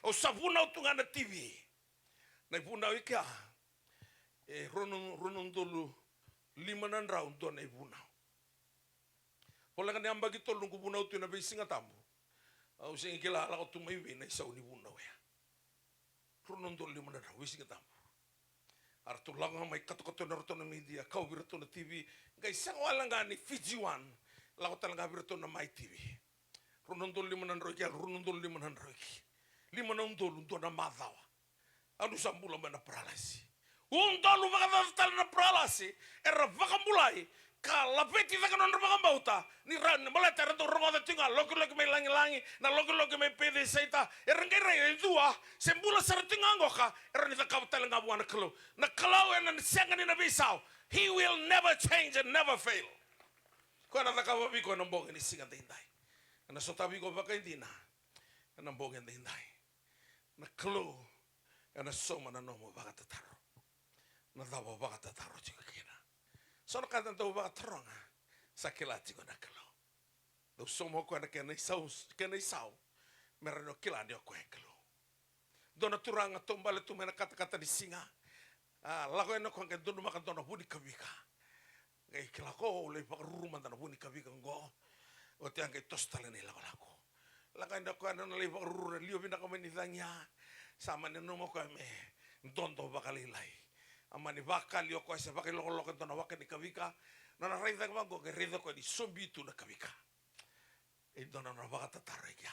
Au sa vunau tu ga na T V. Na ivunau i kea e rua na, rua na udolu lima na drau dua na ivunau. Voleka ni yabaki tolu noqu vunau tu ena veisiga tabu. Au sega ni kila lako tu mai vei na isau ni vunau ya. Rua na udolu lima na drau, veisiga tabu. A ratou lako ga mai katokato na ratou na media, kau vei ratou na T V, qai sega wale ga ni Fiji One, lako tale ga vei ratou na Mai T V. Rua na udolu lima na drau i ke, rua na udolu lima na drau i ke. Lima na udolu dua na macawa. Au niu sa bula mai na paralasi. Udolu vakacaca tale na paralasi, era vakabulai, ka laveti cake na nodra vakabauta, ni ra, ni baleta era dau rogoca tiko ga lokiloki mai lagilagi, na lokiloki mai Pecesaita, era qai rai e dua, se bula sara tiko ga qoka, era ni cakava tale ga vua na Kalou. Na Kalou ena sega ni na veisau. He will never change and never fail. Koya na cakava vei iko ena bogi ni siga daidai. Ena sotavi iko vakaidina ena bogi daidai. Na Kalou ena sauma na nomu vakatataro. Na cava o vakatataro tiko kina? So na ka da dau vakataroga, sa kila tiko na Kalou. Dau sauma o koya na kena isau, kena isau. Me rawa ni o kila ni o koya e Kalou. Dua na turaga taubale tu mai na katakata ni siga. A, lako yani o koya qai donumaka dua na vu ni kavika. Qai kila o koya, au lai vakaruru mada na vu ni kavika oqo. Oti a qai toso tale na ilakolako. Lako yani o koya na nona lai vakaruru na liwa vinaka mai ni cagi ya. Sa mani nanuma o koya me dodo vakalailai. A mani vakali o koya se vakailokoloko e dua na waka ni kavika. Nona raica vaqo qai raica o koya ni sobi tu na kavika. E dua na nona vakatataro e kea.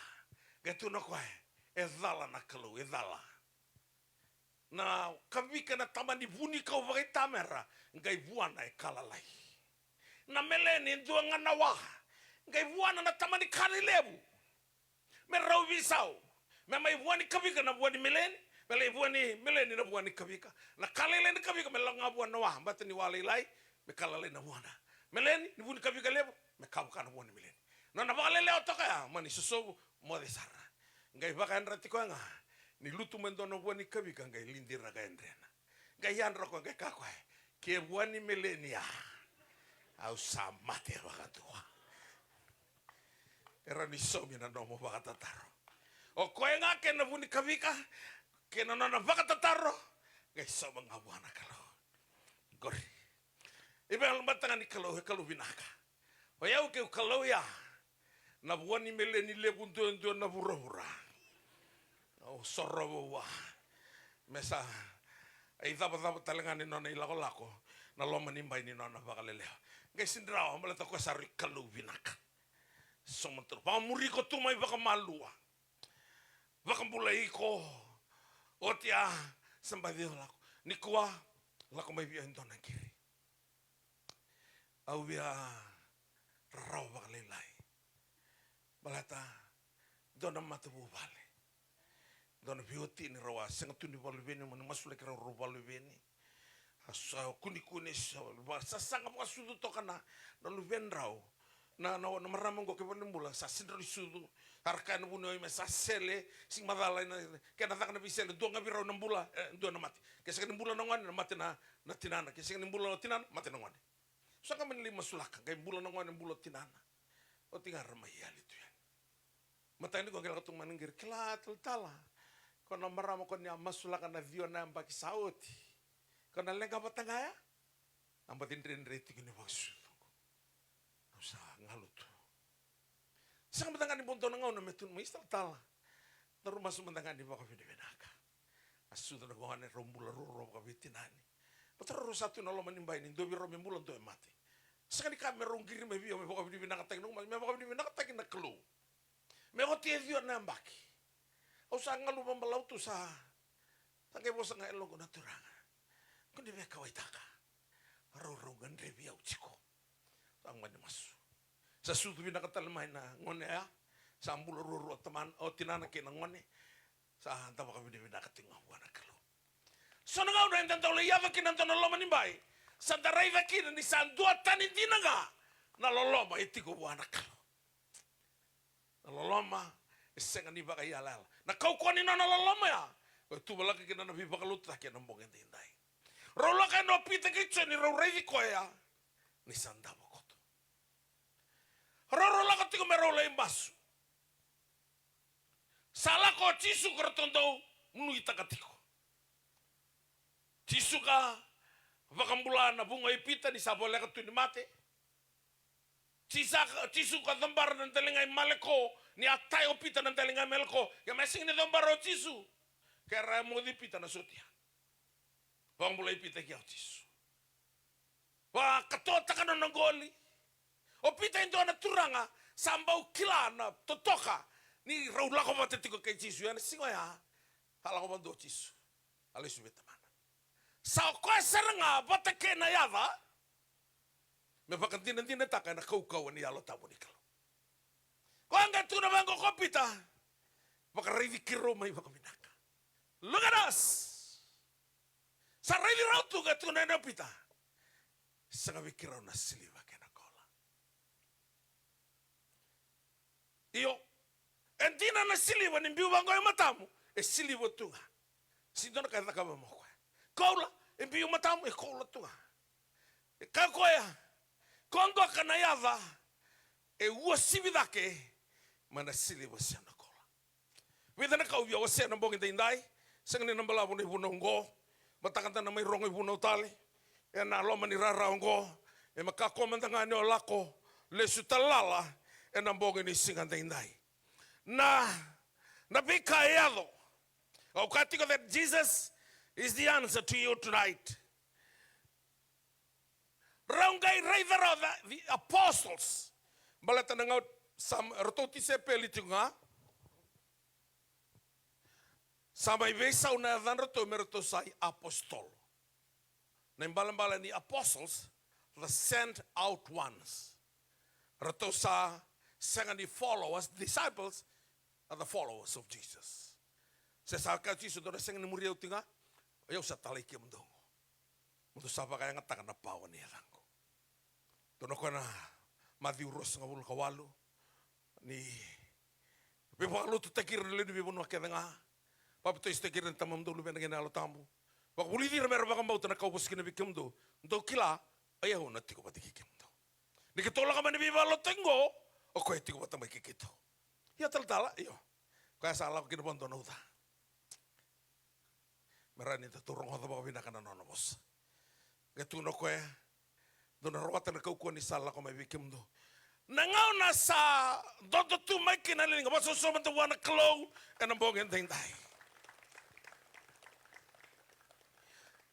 Qai tukuna o koya, e cala na Kalou, e cala. Na kavika na tamani vunikau vakaitamera, qai vuana e ka lalai. Na meleni e dua ga na wa, qai vuana na tamani ka lelevu. Me rau veisau, me mai vua ni kavika na vua ni meleni, me lai vua ni meleni na vua ni kavika. Na ka lailai na kavika me lako ga vua na wa, baleta ni wa lailai, me ka lalai na vuana. Meleni, ni vu ni kavika levu, me ka vaka na vua ni meleni. Nona vakalelewa toka ya, mani sosovu, moce sara. Qai vakayadrati koya ga, ni lutu mai dua na vua ni kavika, qai lidira ka yadrena. Qai yadra o koya, qai kaya o koya, ke vua ni meleni ya, au sa mate vakadua. E rawa ni saumi na nomu vakatataro. O koya ga kei na vu ni kavika, kei na nona vakatataro, qai sauma ga vua na Kalou. Qori. E vakayagataka ni Kalou, e Kalou vinaka. O yau kei Kalou ya, na vua ni meleni levu duadua na vuravura. Au sorova vua. Me sa icavacava tale ga ni nona ilakolako, na loma ni bai ni nona vakalelewa. Qai sega ni rawa, baleta o koya sa rui Kalou vinaka. Sauma tale, vakamuri iko tu mai vakamalua. Vakabulai iko. Oti a, sa baci o lako. Nikua, lako mai vei au e dua na qiri. Au via rarawa vakalailai. Baleta dua na matavuvale, dua na veiwatini rau a sega tu ni vakaluveni, mani masulaki rau, rau vakaluveni. A sa kunikuni, sa va-, sasaga vakasucu toka na, na luvedrau. Na, na, na marama oqo kei valenibula sa sega ni rawa ni sucu. Sa ra kaya na vuniwai me sa sele, sega ni macala ina, ke na caka na veisele, dua ga vei rau na bula, e, dua na mate. Ke sega ni bula na gone, na mate na, na tinana. Ke sega ni bula na tinana, mate na gone. Sa qai mani lai masulaka, qai bula na gone, bula o tinana. Oti ga ra mai yali tu yani. Mataka nikua qai lako tu mai na qiri, kila talatala, ko na marama ko ni a masulaka na ciwa na yabaki sa oti, ko na leqa vata ga ya? A baci dredre tiko ni vakasucu. Au sa galu tu. Sega mada ga ni bau dua na gauna me tukuna mai, isa talatala, daru masu mada ga ni vakavinavinaka. A sucu na gone, rau bula ruarua vakaveitinani. Baleta rau sa tu na loma ni bai ni dua vei rau me bula, dua e mate. Sega ni ka me rau qiri mai vei au me vakavinavinakataki na, me vakavinavinakataki na Kalou. Me oti e ciwa na yabaki. Au sa galu vabalau tu sa. Sa qai vosa ga e loqu na Turaga. Ko ni via kauwaitaka. Rau rau gadrevi au tiko. Sa gone masu. Sa sucu vinaka tale mai na gone ya. Sa bula ruarua tamana, o tinana kei na gone. Sa da vakavinavinaka tiko ga vua na Kalou. So na gauna eda dau lai yaco kina dua na loma ni bai. Sa da raica kina ni sa dua tani dina ga na loloma e tiko vua na Kalou. Na loloma e sega ni vakaiyalayala. Na kaukauwa ni nona loloma ya, ko e tuvalaka kina na veivakalotutaki ena bogi edaidai. Rau lako yani o Pita kei Joni, rau raici koya ni sa davo koto. Rau, rau lako tiko me rau lai basu. Sa lako o Jisu, ko ratou dau nuitaka tiko. Jisu ka vakabula na vugo i Pita ni sa voleka tu ni mate. Jisa-, Jisu ka cabora na daliga i Maleko, ni a taya o Pita na daliga i Maleko, ia me sega ni cabora o Jisu. Ke ra moci Pita na sotia. Vakabulai Pita kina o Jisu. Vakatotaka na nona qoli. O Pita e dua na turaga sa bau kila na totoka ni rau lako vata tiko kei Jisu. Ia na siga oya, a lako vata o Jisu. A lesu vei Tamana. Sa o koya sara ga vata kei na yaca me vakadinadinataka ena kaukauwa ni Yalo Tabu ni Kalou. Koya qai tukuna vaqo ko Pita, vakaraici keirau mai vakavinaka. Look at us. Sa raici rau tu, qai tukuna yani o Pita, sega vei keirau na siliva kei na koula. Io, e dina na siliva ni biu vaqo e matamu, e siliva tu ga. Sega ni dua na ka e cakava mai o koya. Koula, e biu e matamu, e koula tu ga. E kaya o koya, ko qoka na yaca e uasivi cake mai na siliva se na koula. Vica na ka au via wasea ena bogi edaidai. Sega ni na balavu na ivunau oqo. Mataka da na mai rogo ivunau tale ena loma ni rara oqo. E maka koya mada ga ni o lako lesu tale lala ena bogi ni siga edaidai. Na, na veika e yaco. Au kaya tiko that Jesus is the answer to you tonight. Rau qai raica rawa the, the apostles. Baleta na gauna sa ratou tisaipeli tiko ga. Sa mai veisau na yacadratou me ratou sa i apositolo. Na ibalebale ni apostles, the sent out ones. Ratou sa sega ni followers, disciples are the followers of Jesus. Se sa kaya o Jisu, dou na sega ni muri au tiko ga, o yau sa talai kemudou. Mo dou sa vakayagataka na pawa ni yacaqu. Tukuna o koya na Maciu ruasagavulu ka walu, ni veivakalotutaki ira na lewe ni veivanua kece ga. Papitaisotaki ira ena Tamamudou, Luvena kei na Yalo Tabu. Vakavulici ira me ra vakabauta na ka au vosa kina vei kemudou. Dou kila, o yau na tiko vata kei kemudou. Ni keitou lako mai na veivakalotutaki oqo, o koya e tiko vata mai kei keitou. Ia talatala, io. Koya sa lako kina vakadua na uca. Me rawa ni da tou rogoca vakavinaka na nona vosa. Qai tukuna o koya, dou na rawata na kaukauwa ni sa lako mai vei kemudou. Na gauna sa dodo tu mai kina na liga, vakasausau mada vua na Kalou ena bogi edaidai.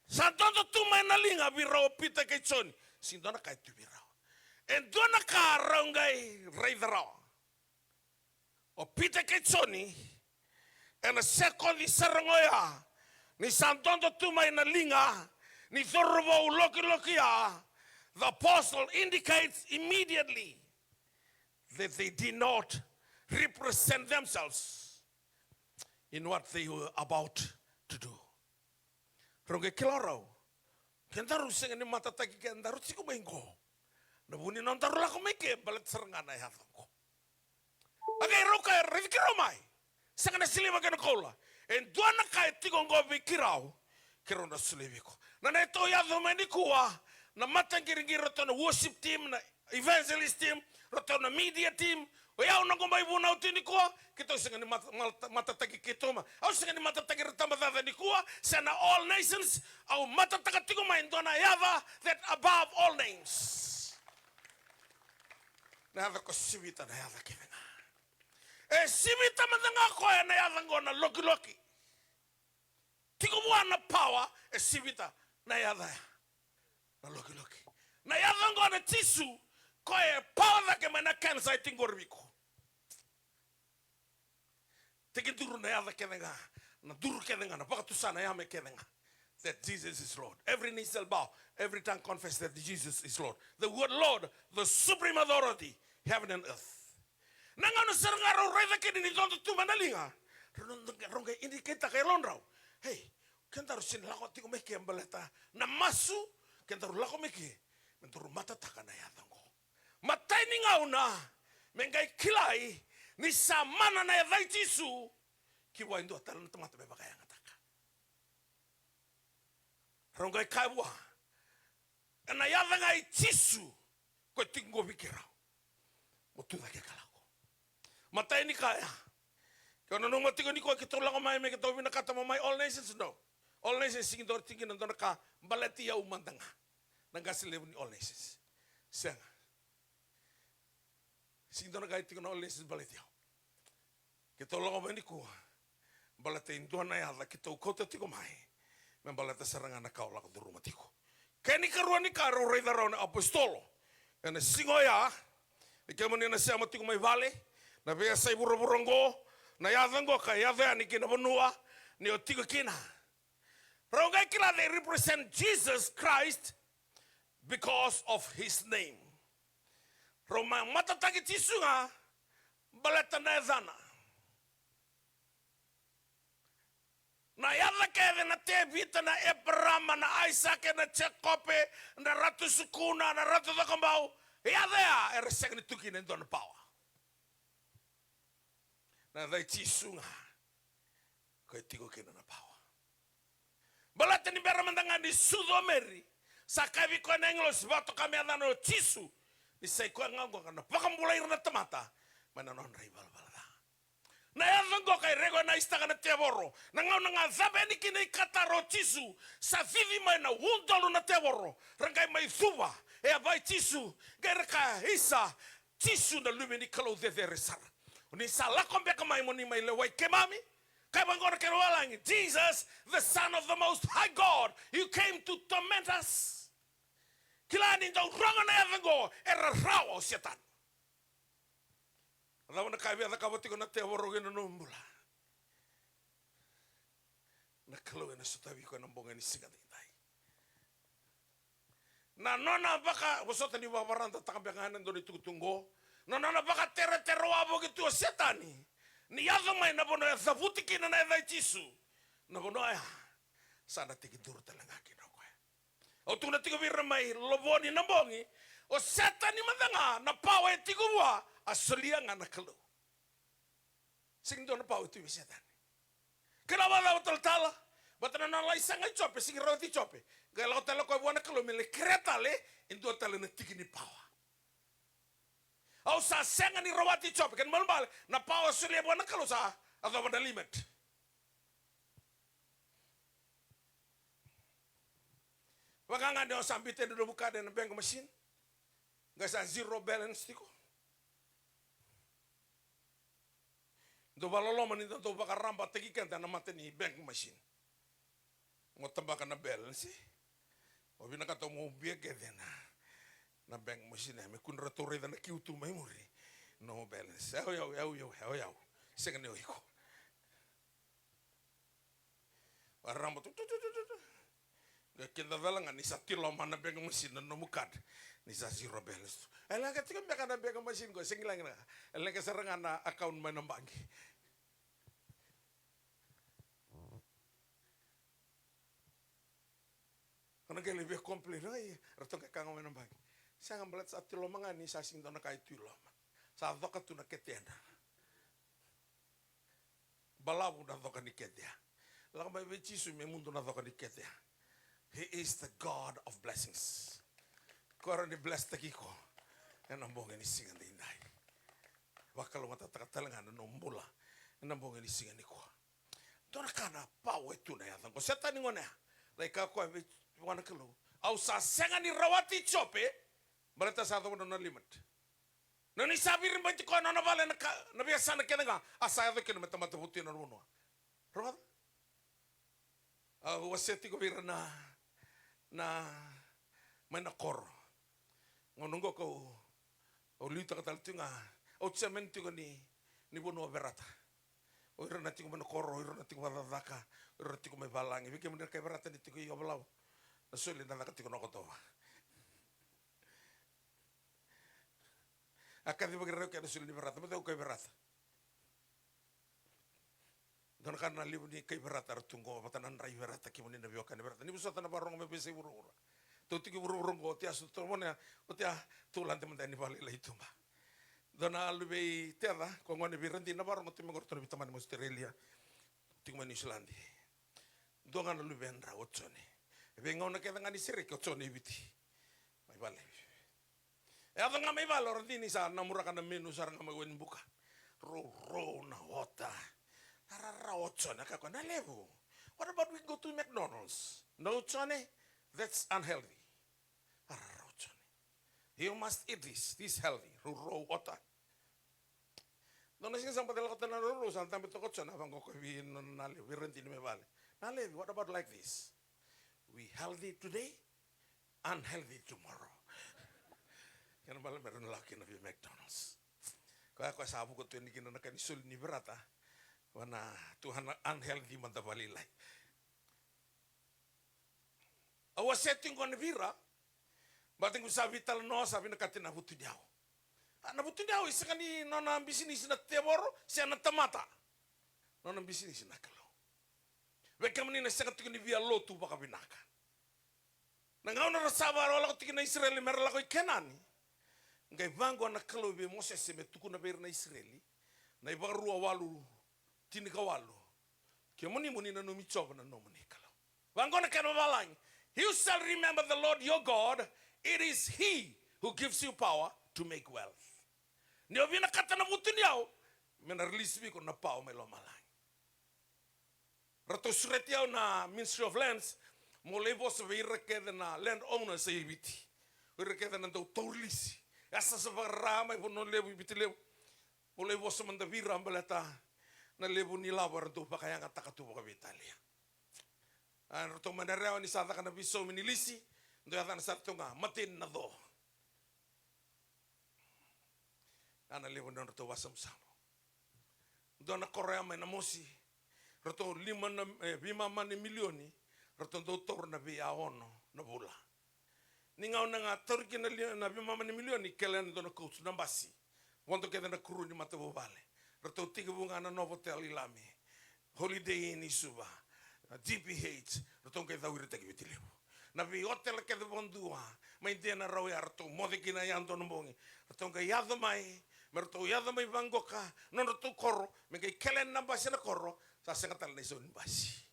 Sa dodo tu mai na liga vei rau o Pita kei Joni. Sega ni dua na ka e tu vei rau. E dua na ka rau qai raica rawa. O Pita kei Joni, ena sekodi sara ga oya, ni sa dodo tu mai na liga, ni cauravou lokiloki ya, the apostle indicates immediately that they did not represent themselves in what they were about to do. Rau qai kila o rau, kedaru sega ni matataki kedaru tiko mai qo. Na vu ni nodaru lako mai ke, baleta sara ga na yaca qo. A qai rau kaya, raici keirau mai. Sega na siliva kei na koula. E dua na ka e tiko qo vei keirau, keirau na solia vei iko. Na neitou yaco mai nikua, na mataqiriqiri, ratou na worship team, na evangelist team, ratou na media team, o yau noqu mai vunau tu nikua, keitou sega ni mata-, mata-, matataki keitou mai. Au sega ni matataki ira tabacakacaka nikua, se na All Nations, au matataka tiko mai e dua na yaca that above all names. Na yaca ko Sivita na yaca kece ga. E Sivita mada ga koya na yaca qo na lokiloki. Tiko vua na pawa, e Sivita na yaca ya. Na lokiloki. Na yaca oqo na Jisu, koya e pawa cake mai na cancer e tiko qori vei iko. Tekiduru na yaca kece ga, na duru kece ga, na vakatusa na yame kece ga. That Jesus is Lord. Every knee shall bow, every tongue confess that Jesus is Lord. The word Lord, the supreme authority, heaven and earth. Na gauna sara ga rau raica kina ni codo tu mai na liga, rau na, rau qai indicate-taka e yalodrau. Hey, kedaru sega ni lako tiko mai ke baleta na masu, kedaru lako mai ke me daru matataka na yaca oqo. Matai ni gauna me qai kilai ni sa mana na yaca i Jisu ki vua e dua tale na tamata me vakayagataka. Rau qai kaya vua, ena yaca ga i Jisu ko e tiko qo vei keirau, mo tu cake ka lako. Matai ni ka ya, ke o nanuma tiko ni koya keitou lako mai me keitou vinakata mo mai All Nations, no. All Nations sigi dua tiko kina dua na ka baleti au mada ga. Na qase levu ni All Nations. Sega. Sigi dua na ka e tiko na All Nations baleti au. Keitou lako mai nikua baleta e dua na yaca keitou kauta tiko mai me baleta sara ga na ka au lako curuma tiko. Kena ikarua ni ka rau raica rawa na apositolo ena siga oya, ni kemuni na sema tiko mai vale, na veiyasai vuravura oqo, na yaca oqo ka yaco yani ki na vanua ni o tiko kina. Rau qai kila they represent Jesus Christ because of his name. Rau mai matataki Jisu ga baleta na yacana. Na yaca kece na Tevita, na Eparama, na Aisake, na Jekope, na Ratu Sukuna, na Ratu Cakobau, yaca ya era sega ni tu kina e dua na pawa. Na yaca i Jisu ga ko e tiko kina na pawa. Baleta ni bera mada ga ni sucu o Meri, sa kaya vei koya na agilosi, vakatoka me yacana o Jisu, ni sa i koya ga oqo ka na vakabulai ira na tamata mai na nodra ivalavala ca. Na yaca oqo ka e rekonaisitaka na tevoro. Na gauna ga cava yani kina i Katara o Jisu, sa cici mai na udolu na tevoro, ra qai mai cuva e yava i Jisu, qai ra kaya, isa, Jisu na Luve ni Kalou cecere sara, o ni sa lako beka mai mo ni mai lewai keimami? Kaya vaqo na kena valagi, Jesus, the Son of the Most High God, you came to torment us. Kila ni dau rogo na yaca oqo, e rarawa o Setani. A cava na ka e via cakava tiko na tevoro kei na nomu bula? Na Kalou ena sotavi iko ena bogi ni siga daidai. Na nona vaka, vosota ni vakavaradataka beka ga ena dua na itukutuku oqo. Na nona vakateretere wavoki tu o Setani ni yaco mai na vanua e cavuti kina na yaca i Jisu. Na vanua ya sa na tekiduru tale ga kina o koya. Au tukuna tiko vei ira mai Lovoni na bogi, o Setani mada ga na pawa e tiko vua, a solia ga na Kalou. Sega ni dua na pawa e tu vei Setani. Kila vakacava talatala? Baleta na nona lai saga i Jope, sega ni rawati Jope. Qai lako tale o koya vua na Kalou me lai kerea tale e dua tale na tiki ni pawa. Au sa sega ni rawati Jope, kena ibalebale na pawa a solia vua na Kalou sa yacova na limit. Vaka ga ni o sa biuta e dua na nomu card ena bank machine, qai sa zero balance tiko. Dau vakaloloma ni da dau vakarabaitaki keda ena mata ni bank machine. Mo tabaka na balance. O vinakata mo ubia kece na, na bank machine ya me kua ni ratou raica na kiu tu mai muri. No balance. Au, au, au, au, au, au. Sega ni o iko. Varama tu, tu, tu, tu, tu, tu. Qai kidacala ga ni sa tiloma na bank machine na nomu card. Ni sa zero balance tu. E leqa tiko beka na bank machine qo, sega ni leqa. E leqa sara ga na account mai na baqi. O na qai lai via complain, ai, ratou qai kaya ga mai na baqi. Sega, baleta sa tiloma ga ni sa sega ni dua na ka e tu i loma. Sa coka tu na kete ya. Balavu na coka ni kete ya. Lako mai vei Jisu me mudu na coka ni kete ya. He is the God of blessings. Ko rawa ni bless-taki iko ena bogi ni siga daidai. Vakalougatataka tale ga na nomu bula ena bogi ni siga nikua. Dua na ka na pawa e tu na yaca oqo. Setani gone ya, lai kaya o koya vei, vua na Kalou, au sa sega ni rawati Jope, baleta sa yacova na nona limit. Na ni sa viribaiti koya na nona vale, na ka, na veiyasana kece ga, a sa yaco kina me tamata votu ena nona vanua. Rogoca. Au wasea tiko vei ira na, na, mai na koro. Gauna oqo kau, au liutaka tale tiko ga, au chairman tiko ni, ni vanua o Verata. O ira na tiko mai na koro, o ira na tiko vakacakacaka, o ira na tiko mai valagi. Vei kemuni na kai Verata ni tiko i Ovalau, na soli na caka tiko na Okotova. A kacivaki rau kena soli ni Verata, me tau kai Verata. Dua na ka na levu ni kai Verata era tu qo, vata na drai Verata, kemuni na veiwekani Verata. Ni vosota na varogo me veisei vuravura. Tou tiko i vuravura qo, oti a sutu mone, oti a tou lade mada yani vakalailai i tuba. Dua na luvei Teca, ko gone vei Radini na varogo, tu mai qo ratou na veitamani mai Australia. Tiko mai New Zealand. Dua ga na luvedra o Jone. E veigauna kece ga ni sereki o Jone i Viti. Mai vale. E yaco ga mai vale o Radini sa namuraka na menu sara ga mai wainibuka. Rourou na ota. Rarara o Jone, a kaya o koya, na levu. What about we go to McDonald's? No, Jone, that's unhealthy. Rarara o Jone. You must eat this. This healthy. Rourou ota. Dua na siga sa baci lako tale na rourou, sa dabe toka o Jone, a vaqo o koya vei nona na levu, vei Radini mai vale. Na levu, what about like this? We healthy today, unhealthy tomorrow. Kena ibalebale me rawa ni lako kina vei McDonald's. Koya, koya sa vuka tu yani kina na ka ni soli ni Verata. Vana tu na unhealthy mada vakalailai. Au a seti qo na vira, baleta qo sa veitalanoa, sa vinakati na vutuniyau. A, na vutuniyau e sega ni nona bisinisi na tevoro se na tamata. Nona bisinisi na Kalou. Vei kemuni na sega tiko ni via lotu vakavinaka. Na gauna ra sa vakarau lako tiko na Isireli me ra lako i Kenani, qai vaqo na Kalou vei Mosese me tukuna vei ira na Isireli, na iVakarua walu, tinikawalu. Kemuni mo ni nanumi Jiova na nomuni Kalou. Vaqo na kena vavalagi. You shall remember the Lord your God. It is he who gives you power to make wealth. Ni o vinakata na vutuniyau, me na release vei iko na pawa mai lomalagi. Ratou sureti au na Ministry of Lands, mo lai vosa vei ira kece na land owners e i Viti. O ira kece na dau tauri lisi. E a sasa vakara mai Vanua Levu i Viti Levu. Mo lai vosa mada vei ira baleta na levu ni lavo era dau vakayagataka tu vakaveitalia. A, ratou mai na rewa ni sa caka na veisaumi ni lisi, dau yacana sara tu ga, mateni na co. A, na levu ni nodratou vasamusamu. Dua na koro ya mai Namosi, ratou lima na, e, veimama ni milioni, ratou dau taura na veiaono na vula. Ni gauna ga tauri kina na li-, na veimama ni milioni, kele na dua na coach na basi. Vodo kece na kuru ni matavuvale. Ratou tekivu ga na Novotel i Lami, Holiday Inn i Suva, na G P H, ratou qai cau irataki Viti Levu. Na veiotela kece vakadua, mai Dena, Rauya, ratou moce kina e dua na bogi. Ratou qai yaco mai, me ratou yaco mai vaqoka nodratou koro, me qai kele na basi na koro, sa sega tale na isau ni basi.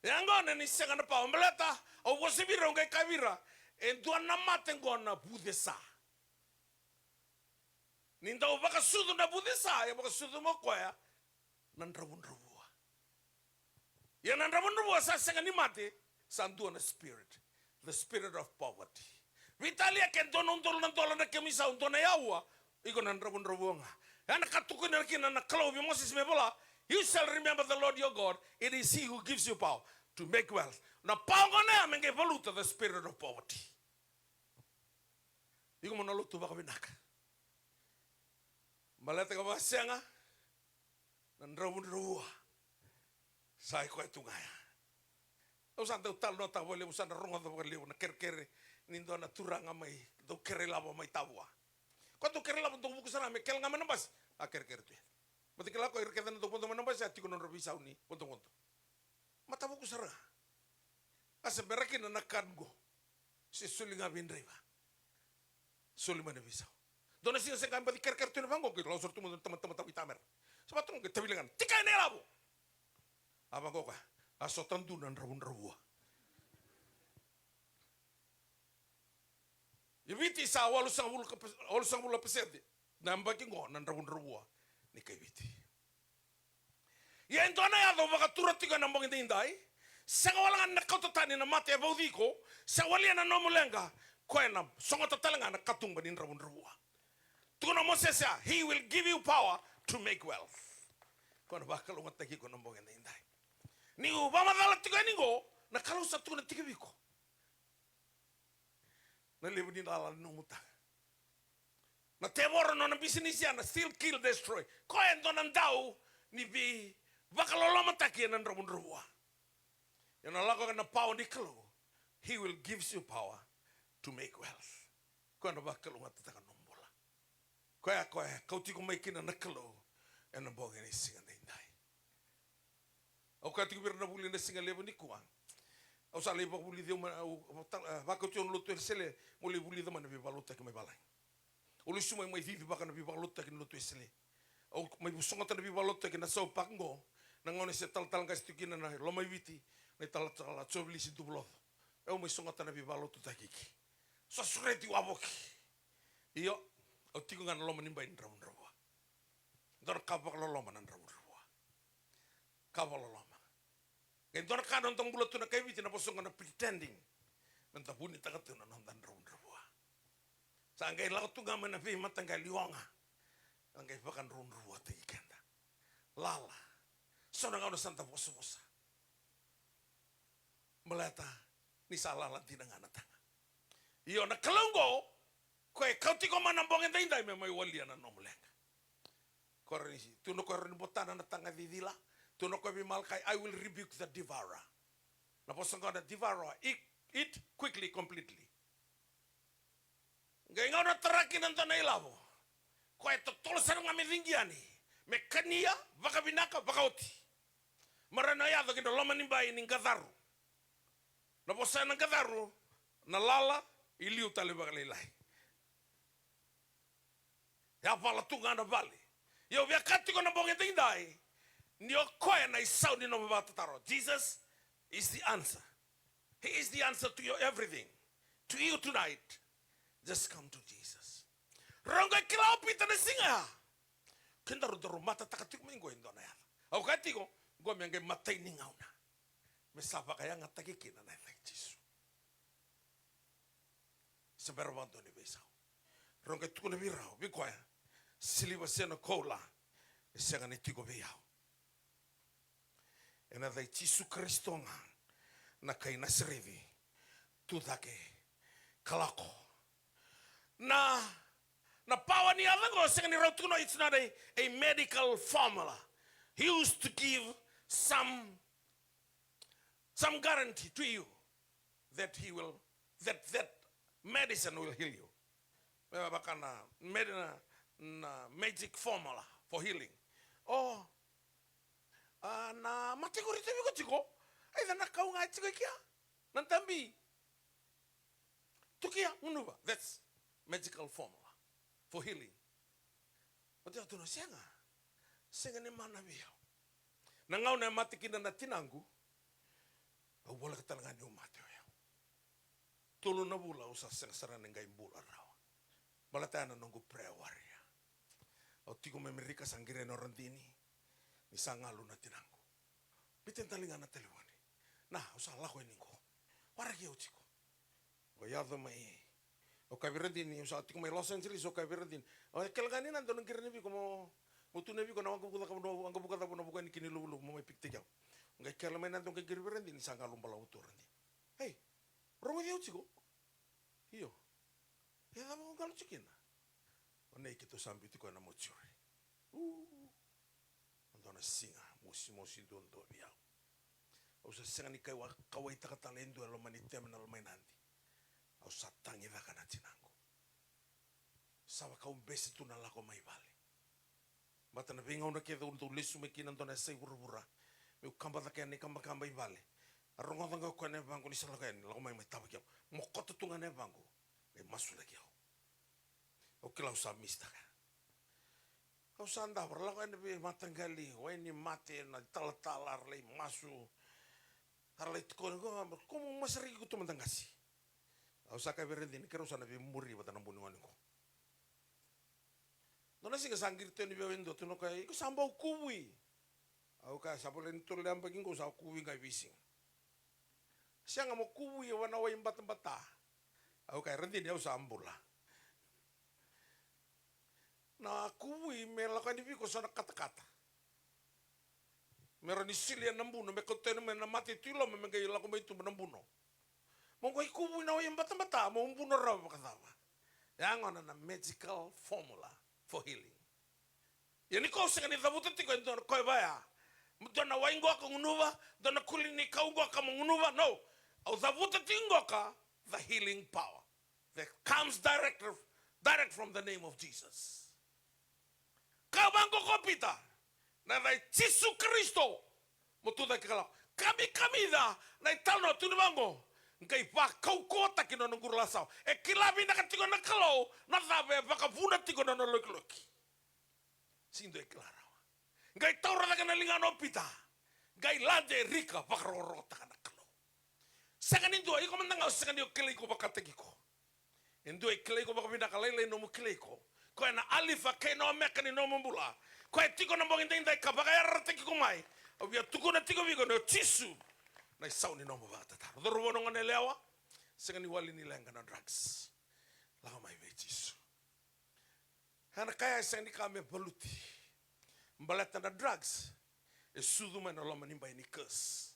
E a gona ni sega na pawa, baleta au vosa vei ira, au qai kaya vei ira, e dua na mate qo na vucesa. Ni dau vakasucu na vucesa, e vakasucu mai o koya na dravudravua. Ia na dravudravua sa sega ni mate, sa dua na spirit, the spirit of poverty. Veitalia ke dua na udolu na dola na kemu isau, dua na aua, iko na dravudravua ga. Ya na ka tukuna kina na Kalou vei Mosese me vola, you shall remember the Lord your God, it is he who gives you power to make wealth. Na pawa gona ya me qai valuta the spirit of poverty. Iko mo na lotu vakavinaka. Baleta ka vakasega, na dravudravua sa i koya tu ga ya. Au sa dau talanoataka vakalevu, sa na rogoca vakalevu na kerekere ni dua na turaga mai, dau kere ilavo mai Tavua. Koya dau kere ilavo, dau vuku sara ga me kele ga mai na basi, a kerekere tu ya. Baleta kila o koya, ira kece na dau vodo mai na basi, a tiko nodra veisau ni vodovodo. Matavuku sara ga. A se bera kina na kad qo. Se soli ga vei draiva. Soli mai na veisau. Dua na siga se qai baci kerekere tu ena vaqo, qai lau sara tu mada na tamata, tamata, tamata i tamera. Sa vaka tu ga qai tavili ga na tika ena ilavo. A vaqo ka, a sota dua na dravudravua. I Viti sa walusagavulu ka, walusagavulu na pasede na yabaki qo na dravudravua ni kai Viti. Ia e dua na yaca au vakatura tiko ena bogi daidai, sega wale ga ni na kauta tani na mate e vauci iko, se walia na nomu leqa, koya na sogota tale ga na katuba ni dravudravua. Tukuna o Mosese ya, he will give you power to make wealth. Koya na vakalougatataki iko na bogi daidai. Niu vakamacala tiko yani qo, na Kalou sa tukuna tiko vei iko. Na levu ni lala na nomu taga. Na tevoro, nona bisinisi ya na steal, kill, destroy. Koya e dua na dau ni veivakalolomataki ena dravudravua. Ena lako ga na power ni Kalou. He will gives you power to make wealth. Koya na vakalougatataka na nomu bula. Koya, koya, kau tiko mai kina na Kalou ena bogi ni siga daidai. Au kaya tiko vei ira na vuli na siga levu nikua. Au sa lai vakavulici au mai, au, au ta-, eh, vakauti au na lotu Wesele, mo lai vulica mai na veivakalotutaki mai valagi. Au lesu mai, mai cici vaka na veivakalotutaki na lotu Wesele. Au mai sogota na veivakalotutaki na South Park qo, na gauna se talatala qase tiko kina na Lomaiviti, na italatala Jovilisi Duvuloco. Au mai sogota na veivakalotutaki ki. Sa sureti wavoki. Io, au tiko ga na loma ni bai ni dravudravua. Dua na ka vakaloloma na dravudravua. Ka vakaloloma. Qai dua na ka na noda bula tu na kai Viti, na vosa ga na pretending. Meda vunitaka tu na noda dravudravua. Sa qai lako tu ga mai na veimataqali oga. Sa qai vakadravudravutaki keda. Lala. So na gauna sa da vosavosa. Baleta ni sa lala dina ga na taga. Io, na Kalou qo, koya e kauti iko mai na bogi daidai me mai walia na nomu leqa. Koya ni, tu na koya ni botana na taga cicila, tu na koya vei Malakai, "I will rebuke the devourer." Na vosa qo na devourer, eat, eat quickly, completely. Qai gauna tara kina dua na ilavo. Koya e totolo sara ga me ciqi yani. Me kania, vakavinaka, vakaoti. Mara na yaco ki na loma ni bai ni qacaru. Na vosa na qacaru, na lala, i liu tale vakalailai. Yavala tu ga na vale. Ia au via kaya tiko na bogi daidai, ni o koya na isau ni nomu vakatataro. Jesus is the answer. He is the answer to your everything. To you tonight, just come to Jesus. Rau qai kila o Pita na siga ya. Kedaru daru matataka tiko mai qo e dua na yaca. Au kaya tiko, qo me qai matai ni gauna. Me sa vakayagataki kina na yaca i Jisu. Se bera vakadua ni veisau. Rau qai tukuna vei rau, vei koya, siliva se na koula e sega ni tiko vei au. Ena yaca i Jisu Karisito ga na kai Nasareci, tu cake ka lako. Na, na pawa ni yaca qo sega ni rau tukuna, it's not a, a medical formula. He used to give some, some guarantee to you that he will, that, that medicine will heal you. Me vaka na, med-, na, na magic formula for healing. O, a, na mate qori tu vei iko tiko, either na kau ga e tiko i kea, na dabi. Tukia, gunuva. That's magical formula for healing. Oti au tukuna, sega. Sega ni mana vei au. Na gauna e mate kina na tinaqu, au voleka tale ga niu mate o yau. Tolu na vula au sa sega sara ni qai bula rawa. Baleta ya na noqu prayer warrior. Au tiko mai Amerika, sa qiri yani o Radini ni sa galu na tinaqu. Biuta tale ga na talevoni. Na, au sa lako yani qo. Waraki au tiko. Au yaco mai. Au kaya vei Radini, au sa tiko mai Los Angeles, au kaya vei Radini. Au kele ga ni na dau na qiri yani vei iko mo, mo tukuna vei iko na waqavuka cava, na waqavuka cava na vuka yani kina i Luvuluvu mo mai pikitaki au. Au qai kele mai na dau qai qiri vei Radini, sa galu balavu tu o Radini. Ei, rogoci au tiko. Io. E cava o galu tiko kina? O nei keitou sa biuti koya na mortuary. U. Dua na siga mosimosi duadua vei au. Au sa sega ni kauwa, kauwaitaka tale e dua e loma ni terminal mai Nadi. Au sa tagicaka na tinaqu. Sa vaka au bese tu na lako mai vale. Baleta na veigauna kece au dau lesu mai kina dua na yasai vuravura, meu kaba cake yani kabakaba i vale. A rogoca ga o koya na yavaqu ni sa lako yani, lako mai, mai tavaki au. Mo koto tu ga na yavaqu, qai masulaki au. Au kila au sa mistaka. Au sa davo, ra lako yani veimataqali wai ni mate, na talatala, ra lai masu. Ra lai tukuni, ko, ko mo masaraki iko tu mada qase. Au sa kaya vei Radini, keirau sa na veimuri vata na bu ni gone qo. Dua na siga sa qiri tu yani vei au e dua, tukuna o koya, iko sa bau kuvui. Au kaya, sa voleka ni tolu na yabaki qo, sa kuvui ga e veisiga. Sega, mo kuvui vua na wai batabata. Au kaya, Radini, au sa bula. Na kuvui me lako yani vei iko so na katakata. Me rawa ni sili yani na buno, me kauta yani mai na mate tu i loma, me qai lako mai tuba na buno. Mo qai kuvu ina wai batabata, mo buno rawa vakacava? Ya gona na magical formula for healing. Ia ni ko sega ni cavuta tiko e dua na koya vaya, dua na wai qoka gunuva, dua na kuli ni kau qoka mo gunuva, no. Au cavuta tiko qoka the healing power that comes direct, direct from the name of Jesus. Ka vaqo ko Pita, na yaca i Jisu Karisito, mo tucake ka lako. Kamikamica na italanoa tu ni vaqo, qai vakaukauwataki na nona qurulasawa. E kila vinaka tiko na Kalou na cava e vakavuna tiko na nona lokiloki. Sega ni dua e kila rawa. Qai taura cake na ligana o Pita, qai la Jerika, vakarokorokotaka na Kalou. Sega ni dua, iko mada ga o sega ni o kilai iko vakataki iko. E dua e kilai iko vakavinaka, lailai nomu kilai iko. Koya na Alifa kei na Omeka ni nomu bula. Koya e tiko na bogi daidai ka vakayarayarataki iko mai. Au via tukuna tiko vei iko ni o Jisu na isau ni nomu vakatataro. Cauravou, na goneyalewa, sega ni wali ni leqa na drugs. Lako mai vei Jisu. Ena kaya e sega ni ka me valuti. Baleta na drugs e sucu mai na loma ni bai ni curse.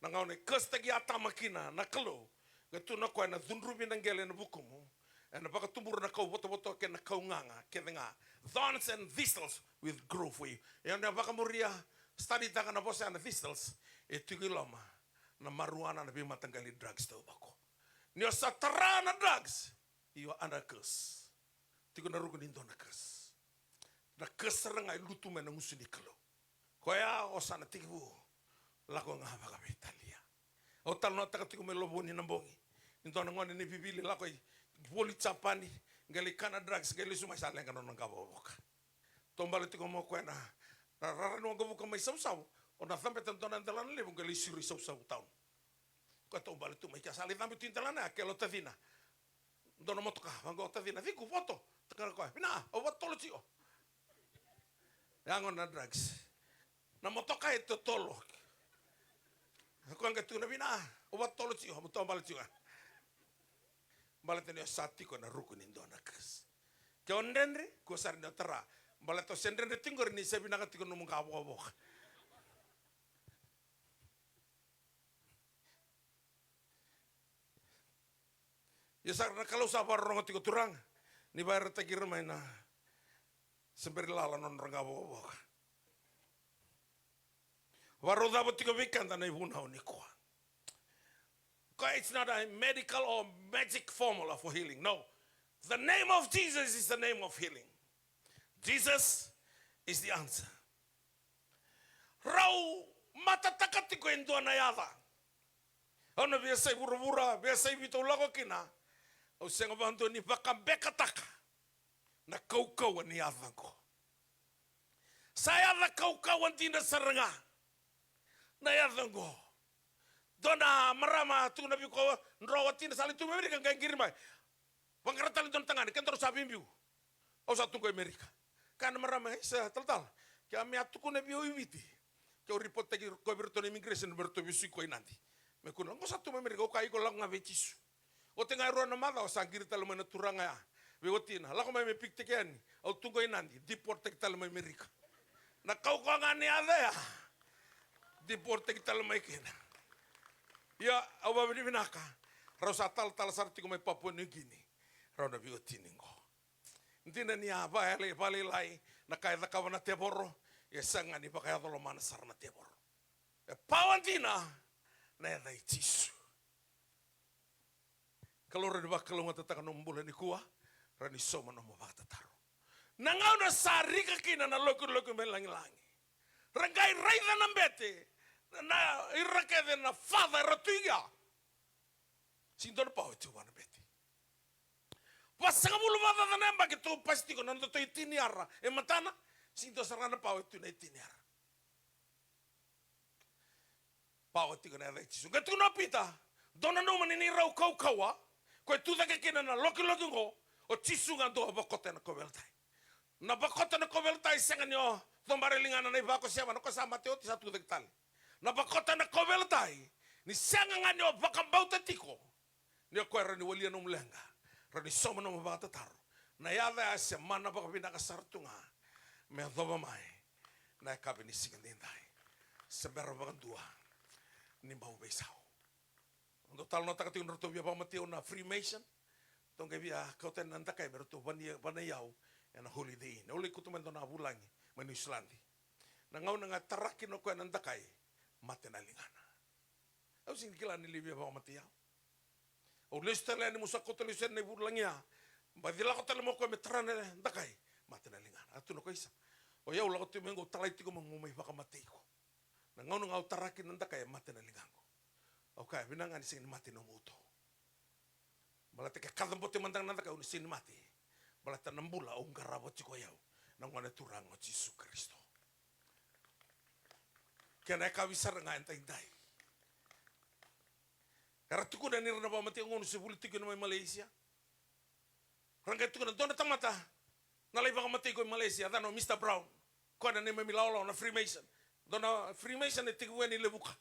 Na gauna e curse-taki Atama kina na Kalou, qai tukuna o koya na cudruvi na qele ena vukumu, ena vakatubura na kau votovoto kei na kau gaga kece ga. Thorns and thistles will grow for you. Ia ni o vakamuria, study-taka na vosa ya na thistles, e tiko i loma na marijuana, na veimataqali drugs taucoko. Ni o sa tara na drugs, you are under a curse. Tiko na ruku ni dua na curse. Na curse sara ga e lutu mai na gusu ni Kalou. Koya o sa na tekivu lako ga vakaveitalia. Au talanoataka tiko mai Lovoni na bogi ni dua na gone ni vivili lako i voli Japani, qai lai kana drugs, qai lesu mai sa leqa na nona qavokavoka. Taubale tiko mai o koya na, na rara ni waqavuka mai Savusavu, o na cabeta dua na delana levu qai lai siro i Savusavu town. Koya taubale tu mai kea, sa lai cabe tu i delana ya, kele o tacina. Dua na motoka, vaqo o tacina, ciku, voto. Tukuna o koya, vina, au vatotolo tiko. Ya gona na drugs. Na motoka e totolo. O koya qai tukuna, vina, au vatotolo tiko, au taubale tiko. Baleta ni o sa tiko ena ruku ni dua na curse. Ke o dredre, kua sara ni o tara. Baleta o se dredre tiko qori ni se vinaka tiko nomu qavokavoka. Ia saka na Kalou sa vakarorogo tiko, Turaga, ni vakaraitaki ira mai na se bera ni lala na nodra qavokavoka. Vakarau cava tiko vei keda na ivunau nikua. Koya, it's not a medical or magic formula for healing. No. The name of Jesus is the name of healing. Jesus is the answer. Rau matataka tiko e dua na yaca. Au na veiyasai vuravura, veiyasai Viti au lako kina, au sega vakadua ni vakabekataka na kaukauwa ni yaca oqo. Sa yaca kaukauwa dina sara ga na yaca oqo. Dua na marama tukuna vei koya, dro watina sa lai tu mai Amerika, qai qiri mai. Vaqara tale dua na tagane, kedaru sa veibiu. Au sa tu qo i Amerika. Kaya na marama, e, sa talatala, ke a me a tukuna vei au i Viti, ke au report-taki koya vei iratou na immigration, me ratou vesuki koya i Nadi. Me kua ni, qo sa tu mai Amerika, au kaya iko lako ga vei Jisu. Oti ga e rua na macawa sa qiri tale mai na turaga ya vei watina, lako mai me pick-taki yani, au tu qo i Nadi, deport-taki tale mai Amerika. Na kaukauwa ga ni yaca ya, deport-taki tale mai kina. Ia, au vakavinavinaka, rau sa talatala sara tiko mai Papua New Guinea, rau na veiwatini qo. Dina ni a vakalailai, vakalailai na ka e cakava na tevoro, e sega ni vakayaco lomana sara na tevoro. E pawa dina na yaca i Jisu. Kalou rawa ni vakalougatataka nomu bula nikua, rawa ni sauma nomu vakatataro. Na gauna sa rika kina na lokiloki mai lagilagi, ra qai raica na bete, na ira kece na faca era tu i kea. Sega ni dua na pawa e tu vua na bete. Vasagavulu vakacaca na yabaki tou pasi tiko na nodatou itiniara e matana, sega ni dua sara ga na pawa e tu na itiniara. Pawa tiko na yaca i Jisu. Qai tukuna o Pita, dou nanuma ni neirau kaukauwa, ko e tu cake kina na lokiloki oqo, o Jisu ga dou a vakota ena kauveilatai. Na vakota ena kauveilatai sega ni o cobara e ligana na ivako se yavana, o koya sa mate oti sa tu cake tale. Na vakota ena kauveilatai ni sega ga ni o vakabauta tiko ni o koya rawa ni walia nomu leqa, rawa ni sauma nomu vakatataro. Na yaca ya se mana vakavinaka sara tu ga me yacova mai na yakavi ni siga daidai. Se bera vakadua ni bau veisau. Au dau talanoataka tiko na ratou via vakamatei au na Freemason. Ratou qai via kauta yani na dakai me ratou vanai, vanai au ena Holiday Inn. Au lai kauta mai dua na vulagi mai Niusiladi. Na gauna ga e tara kina o koya na dakai, mate na ligana. Au sega ni kila ni lai via vakamatei au. Au lesu tale yani, meu sa kauta lesu yani na ivulagi ya. Baci lako tale mai o koya me tara na dakai, mate na ligana. A tukuna o koya, isa, o yau lako tiko mai qo, au talai tiko mai meu mai vakamatei iko. Na gauna ga au tara kina na dakai, e mate na ligaqu. Au kaya, vinaka ga ni sega ni mate na nomu uto. Baleta ke kacabote mada ga na dakai, au na sega ni mate. Baleta na bula au qarava tiko o yau, na Gone Turaga o Jisu Karisito. Kena yakavi sara ga edaidai, era tukuna ni ra na vakamatei au, gauna au se vuli tiko kina mai Malaysia. Ra qai tukuna, dua na tamata na lai vakamatei iko i Malaysia, yacana o Mister Brown. Koya na neimami lawalawa na Freemason. Dua na Freemason e tekivu yani i Levuka.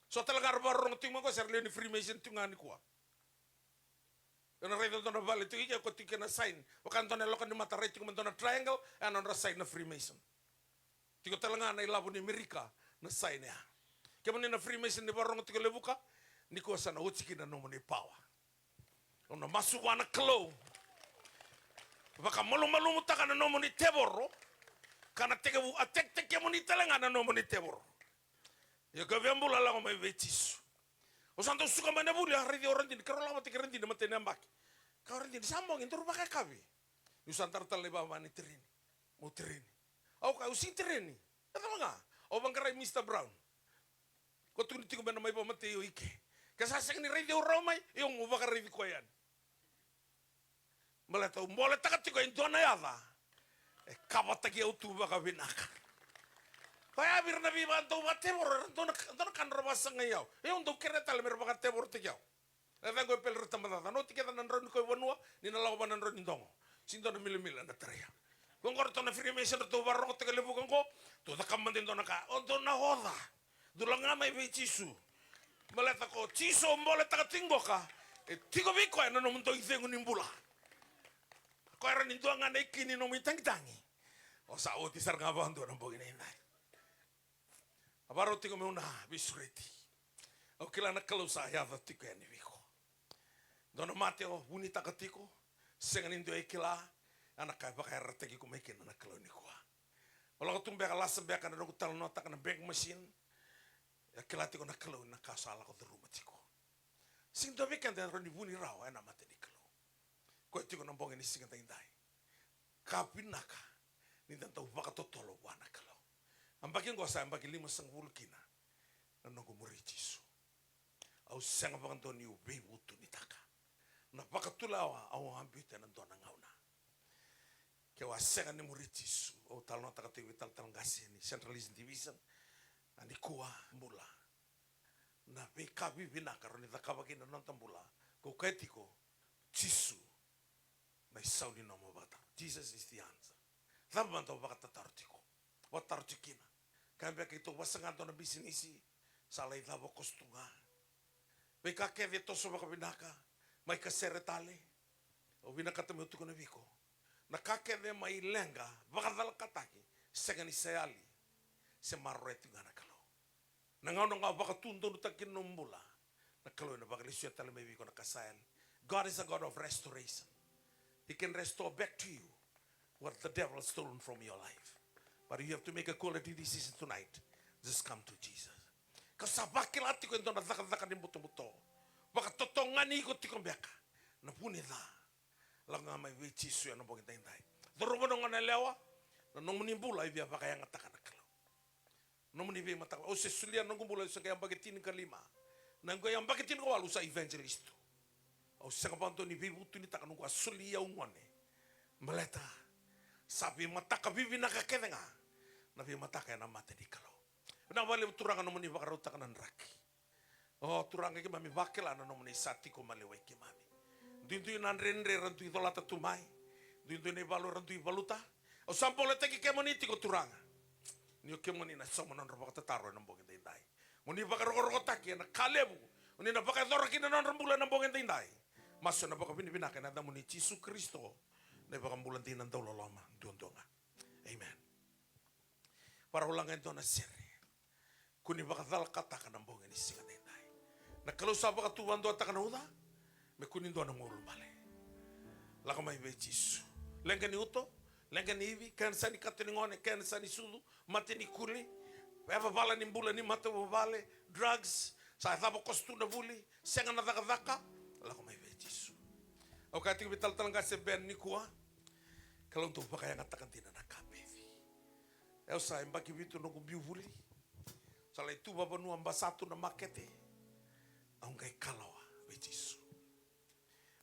So tale ga ra vakarorogo tiko mai qo, se ra lewe ni Freemason tiko ga nikua. O na raica dua na vale tiko i ke, ko tiko kina na sign vaka dua na yaloka ni mata, rai tiko mai dua na triangle, e a nodra sign na Freemason. Tiko tale ga na ilavo ni Amerika na sign ya. Kemuni na Freemason ni vakarorogo tiko Levuka, nikua sa na oti kina na nomuni power. Au na masu vua na Kalou, vakamalumalumutaka na nomuni tevoro, ka na tekivu attack-taki kemuni tale ga na nomuni tevoro. Ia ko via bula, lako mai vei Jisu. Au sa dau suka mai na vuli, a raici au o Radini, keirau lako vata kei Radini, matai ni yabaki. Kaya o Radini, sa bogi, daru vakayakavi. Niu sa dara tale na ivava ni tereni. Meu tereni. Au kaya, au sega ni tereni. Na cava ga? Au vaqarai Mister Brown. Ko tukuni tiko me na mai vakamatei au i ke. Ke sa sega ni raici au rawa mai, io, meu vakaraici koya yani. Baleta au boletaka tiko e dua na yaca e kavataki au tu vakavinaka. Koya vei ira na veivakadau vakatevoro, era dua na, dua na ka nodra vakasagai au. Io, au dau kerea tale me ra vakatevorotaki au. Na yacaqu o Pele Ratabacaca, na oti kece na drau ni koi vanua, ni na lako vua na drau ni dogo. Sega ni dua na milamila ena tarai au. Ko qo ratou na Freemason ratou vakarorogo tiko e Levuka qo, tou cakava mada e dua na ka, o dou na oca. Dou lako ga mai vei Jisu. Baleta ko Jisu o boletaka tiko qoka, e tiko vei koya na nomudou icegu ni bula. Koya rawa ni dua ga na iki ni nomu itagitagi, o sa oti sara ga vakadua na bogi edaidai. A vakarau tiko meu na veisureti. Au kila na Kalou sa yaco tiko yani vei iko. Dua na mate o vunitaka tiko, sega ni dua e kila, a na ka e vakayagataki iko mai kina na Kalou nikua. O lako tu beka, lasa beka na noqu talanoataka na bank machine. E kila tiko na Kalou na ka sa lako curuma tiko. Sega ni dua vei keda e rawa ni vuni rawa ena mata ni Kalou. Koya tiko na bogi ni siga edaidai, ka vinaka ni da dau vakatotolo vua na Kalou. Yabaki oqo sa yabaki limasagavulu kina na noqu muri Jisu. Au sega vakadua niu veivutunitaka. Na vakatulewa au a biuta ena dua na gauna. Keu a sega ni muri Jisu, au talanoataka tiko vei talatala qase ni Central East Division, a nikua bula. Na veika vivinaka rawa ni cakava kina na noda bula, ko kaya tiko, Jisu na isau ni nomu vakataro. Jesus is the answer. Cava mada o vakatataro tiko, vakataro tiko kina? Kaya beka keitou vasaga dua na bisinisi, sa lai cava koso tu ga. Veika kece e toso vakavinaka, mai kasere tale. Au vinakata meu tukuna vei iko, na ka kece mai leqa, vakacalakataki, sega ni sa yali se maroroya tiko ga na Kalou. Na gauna ga o vakatudonutaka kina nomu bula, na Kalou ena vakalesuya tale mai vei iko na ka sa yali. God is a God of restoration. He can restore back to you what the devil has stolen from your life. But you have to make a quality decision tonight. Just come to Jesus. Ka sa vakila tiko e dua na cakacaka ni butobuto vakatotogani iko tiko beka, na vu ni ca, lako ga mai vei Jisu ena bogi edaidai. Cauravou, na goneyalewa, na nomuni bula e via vakayagataka na Kalou. Nomuni veimataka, au se solia na noqu bula, au se qai yabaki tinikalima. Na noqu yabaki tinikawalu au sa evangelist tu. Au sega vakadua ni veivutunitaka noqu a soli au gone. Baleta sa veimataka vivinaka kece ga na veimataka ena mata ni Kalou. Vinaka vakalevu Turaga nomuni vakarautaka na draki. O Turaga, keimami vakila na nomuni sa tiko maliwai keimami. Duidui na dredre era dui colata tu mai. Duidui na ivalu era dui valuta. Au sa boletaki kemuni tiko Turaga, ni o kemuni na sauma na nodra vakatataro ena bogi edaidai. Mo ni vakarokorokotaki ena ka levu o ni na vakayacora kina na nodra bula ena bogi edaidai. Masu ena vakavinavinaka ena yacamuni Jisu Karisito, na iVakabula dina dauloloma duadua ga. Amen. Vakarau laga e dua na sere. Kua ni vakacalakataka na bogi ni siga edaidai. Na Kalou sa vakatuvaduataka na uca me kua ni dua na guilecavi. Lako mai vei Jisu. Leqa ni uto, leqa ni ivi, kena sa ni kato ni gone, kena sa ni sucu, mate ni kuli, yavavala ni bula ni matavuvale, drugs, sa cava koso tu na vuli, sega na cakacaka, lako mai vei Jisu. Au kaya tiko vei talatala qase Ben nikua, Kalou dau vakayagataka dina na ka beci. Au sa yabaki vitu noqu biu vuli. Sa lai tu vavanua, basa tu na makete. Au qai kalawa vei Jisu.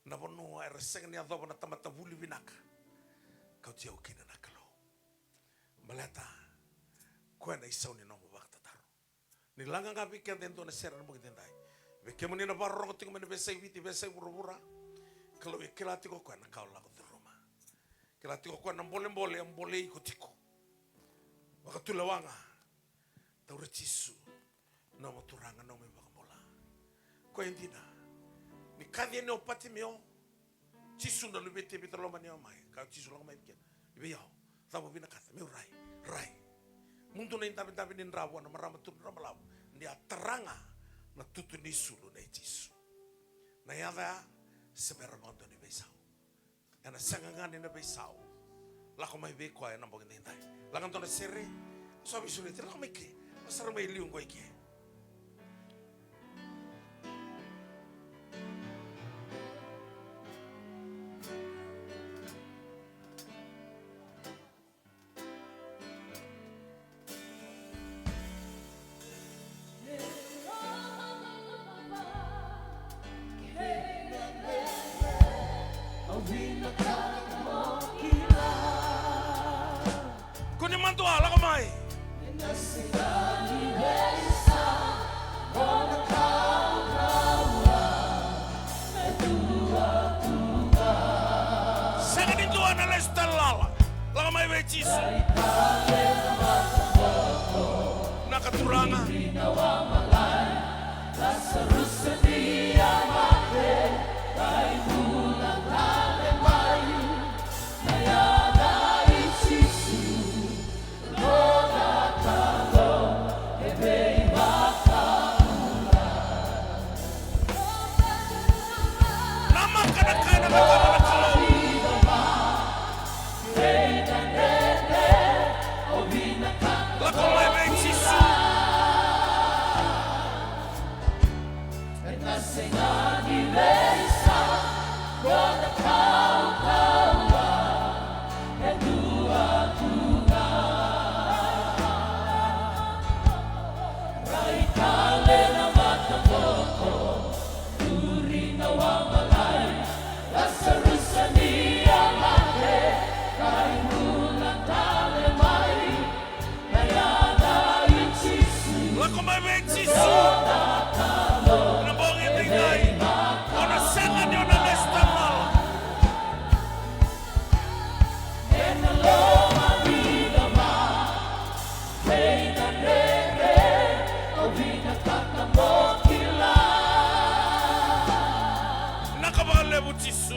Na vanua era sega ni yacova na tamata vuli vinaka, kauti au kina na Kalou. Baleta koya na isau ni nomu vakatataro. Ni laga ga vei keda e dua na sere na bogi daidai. Vei kemuni na vakarorogo tiko mai na veiyasai Viti, veiyasai vuravura. Kalou e kila tiko o koya na ka o lako curuma. Kila tiko o koya na bolebole e bolei iko tiko. Vakatulewa ga. Taura Jisu, nomu Turaga, nomu iVakabula. Koya e dina. Ni kaci yani o Patimeo, Jisu na luvei Tevita, lomani au mai. Kaya o Jisu, lako mai vei kina. Vei au, cava o vinakata meu rai? Rai. Mudu na idavedave ni dra vua na marama tu na dra balavu. Ni a tara ga na tutu ni sulu nei Jisu. Na yaca ya, se bera vakadua ni veisau. Ena sega ga ni na veisau. Lako mai vei koya ena bogi daidai. Laga dua na sere. Sa veisureti, lako mai ke. Lako sara mai liu qo i ke. Kua ni madua, lako mai. Sega ni dua na lesu tale lala. Lako mai vei Jisu. Naka Turaga. Namaka na ka ena cakava na Kalou. Lako mai vei Jisu. Lako mai vei Jisu. Na bogi edaidai. O na sega ni o na lesu tale lala. Naka vakalevu Jisu.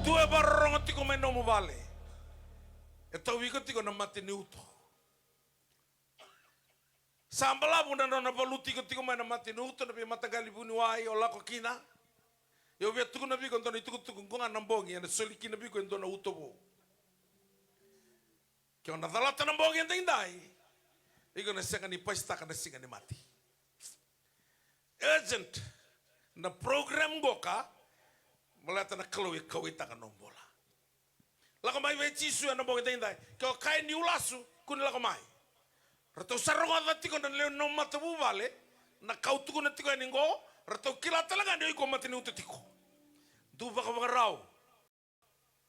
Tu e vakarorogo tiko mai nomu vale. E tauvi iko tiko na mate ni uto. Sa balavu na nona valuti iko tiko mai na mate ni uto, na veimataqali vuniwai o lako kina. Ia au via tukuna vei iko e dua na itukutuku qo ga na bogi, ena soli kina vei iko e dua na uto vou. Ke o na calata na bogi edaidai, iko na sega ni pasitaka na siga ni mate. Urgent na program qoka, baleta na Kalou e kauwaitaka na nomu bula. Lako mai vei Jisu ena bogi edaidai. Ke o kaya niu lasu, kua ni lako mai. Ratou sa rogoca tiko na lewe ni nomu matavuvale na ka au tukuna tiko yani qo, ratou kila tale ga ni o iko mate ni uto tiko. Dua vakavakarau.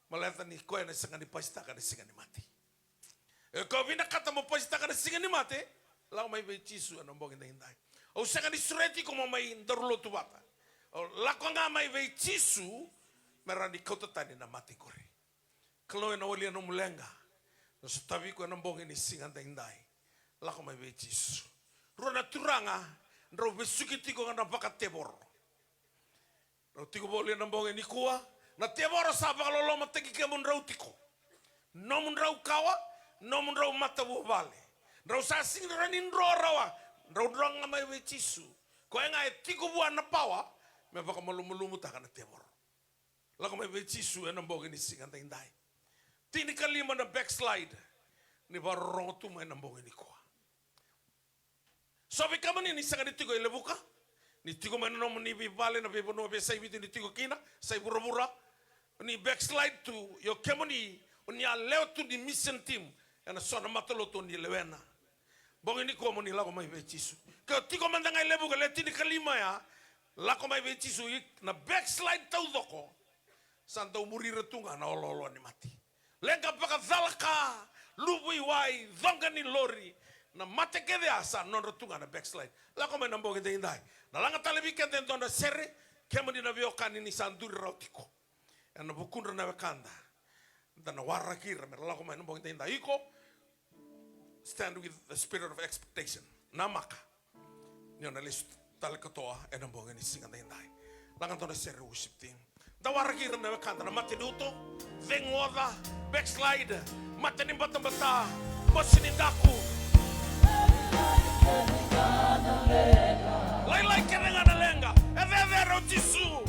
Baleta ni koya na sega ni pasitaka na siga ni mate. E, ke o vinakata mo pasitaka na siga ni mate, lako mai vei Jisu ena bogi edaidai. Au sega ni sureti iko mo mai daru lotu vata. Au lako ga mai vei Jisu me rawa ni kauta tani na mate qori. Kalou ena walia nomu leqa. Na sotavi iko ena bogi ni siga daidai. Lako mai vei Jisu. Rua na turaga drau vesuki tiko ga na vakatevoro. Drau tiko voli ena bogi nikua. Na tevoro sa vakalolomataki kemudrau tiko. Nomudrau kawa, nomudrau matavuvale. Drau sa sega ni rawa ni dro rawa. Drau dro ga mai vei Jisu. Koya ga e tiko vua na pawa me vakamalumalumutaka na tevoro. Lako mai vei Jisu ena bogi ni siga daidai. Tinikalima na backslide ni vakarorogo tu mai na bogi nikua. So vei kemuni ni sega ni tiko i Levuka, ni tiko mai na nomuni veivale, na veivanua vei Saiviti ni tiko kina, Saivuravura, ni backslide tu, io kemuni, o ni a lewe tu ni mission team, ena so na matalotu o ni lewena. Bogi nikua mo ni lako mai vei Jisu. Ke o tiko mada ga i Levuka, le tinikalima ya, lako mai vei Jisu, i na backslide taucoko. Sa dau muri ira tu ga na oloolo ni mate. Leqa vakacalaka, luvu i wai, coqa ni lori. Na mate kece ya sa nodra tu ga na backslide. Lako mai na bogi daidai. Na laga tale vei keda e dua na sere, kemuni na veiwekani ni sa duri rawa tiko. Ena vukudra na wekada. Da na waraki ira me ra lako mai na bogi daidai. Iko, stand with the spirit of expectation. Namaka. Ni o na lesu tale katoa ena bogi ni siga daidai. Laga dua na sere worship team. Da waraki ira na wekada na mate ni uto, cegu oca, backslide, mate ni batabata, mosi ni daku. Lailai kece ga na leqa, e cecere o Jisu.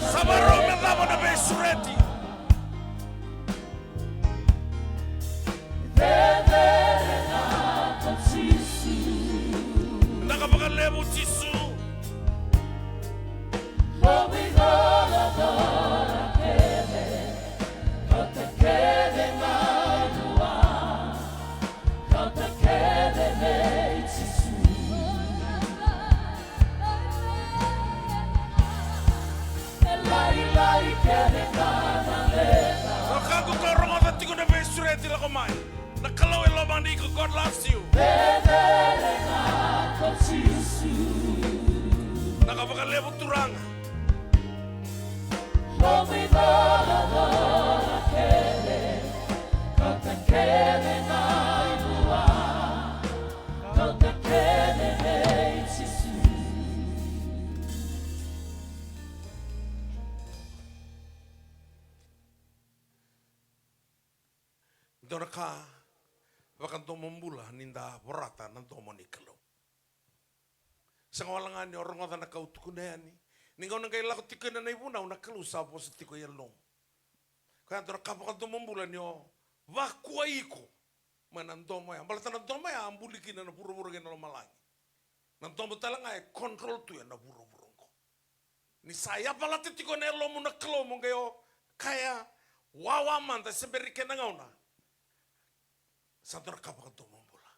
Sa varau me cava na veisureti. Vinaka vakalevu Jisu. Wekaqu ko rogoca tiko na veisureti, lako mai. Na Kalou e lomani iko, God loves you. Vinaka vakalevu turaga. Dua na ka vakadomobula ni da vorata na domo ni Kalou. Sega wale ga ni o rogoca na ka au tukuna yani. Ni gauna qai lako tiko kina na ivunau, na Kalou sa vosa tiko e yalomu. Koya dua na ka vakadomobula ni o vakuai iko mai na domo ya. Baleta na domo ya a buli kina na vuravura kei na lomalagi. Na domo tale ga e control tu ena vuravura oqo. Ni sa yavalata tiko ena yalomu na Kalou mo qai o kaya wawa mada se bera ni kena gauna. Sa dua na ka vakadomobula.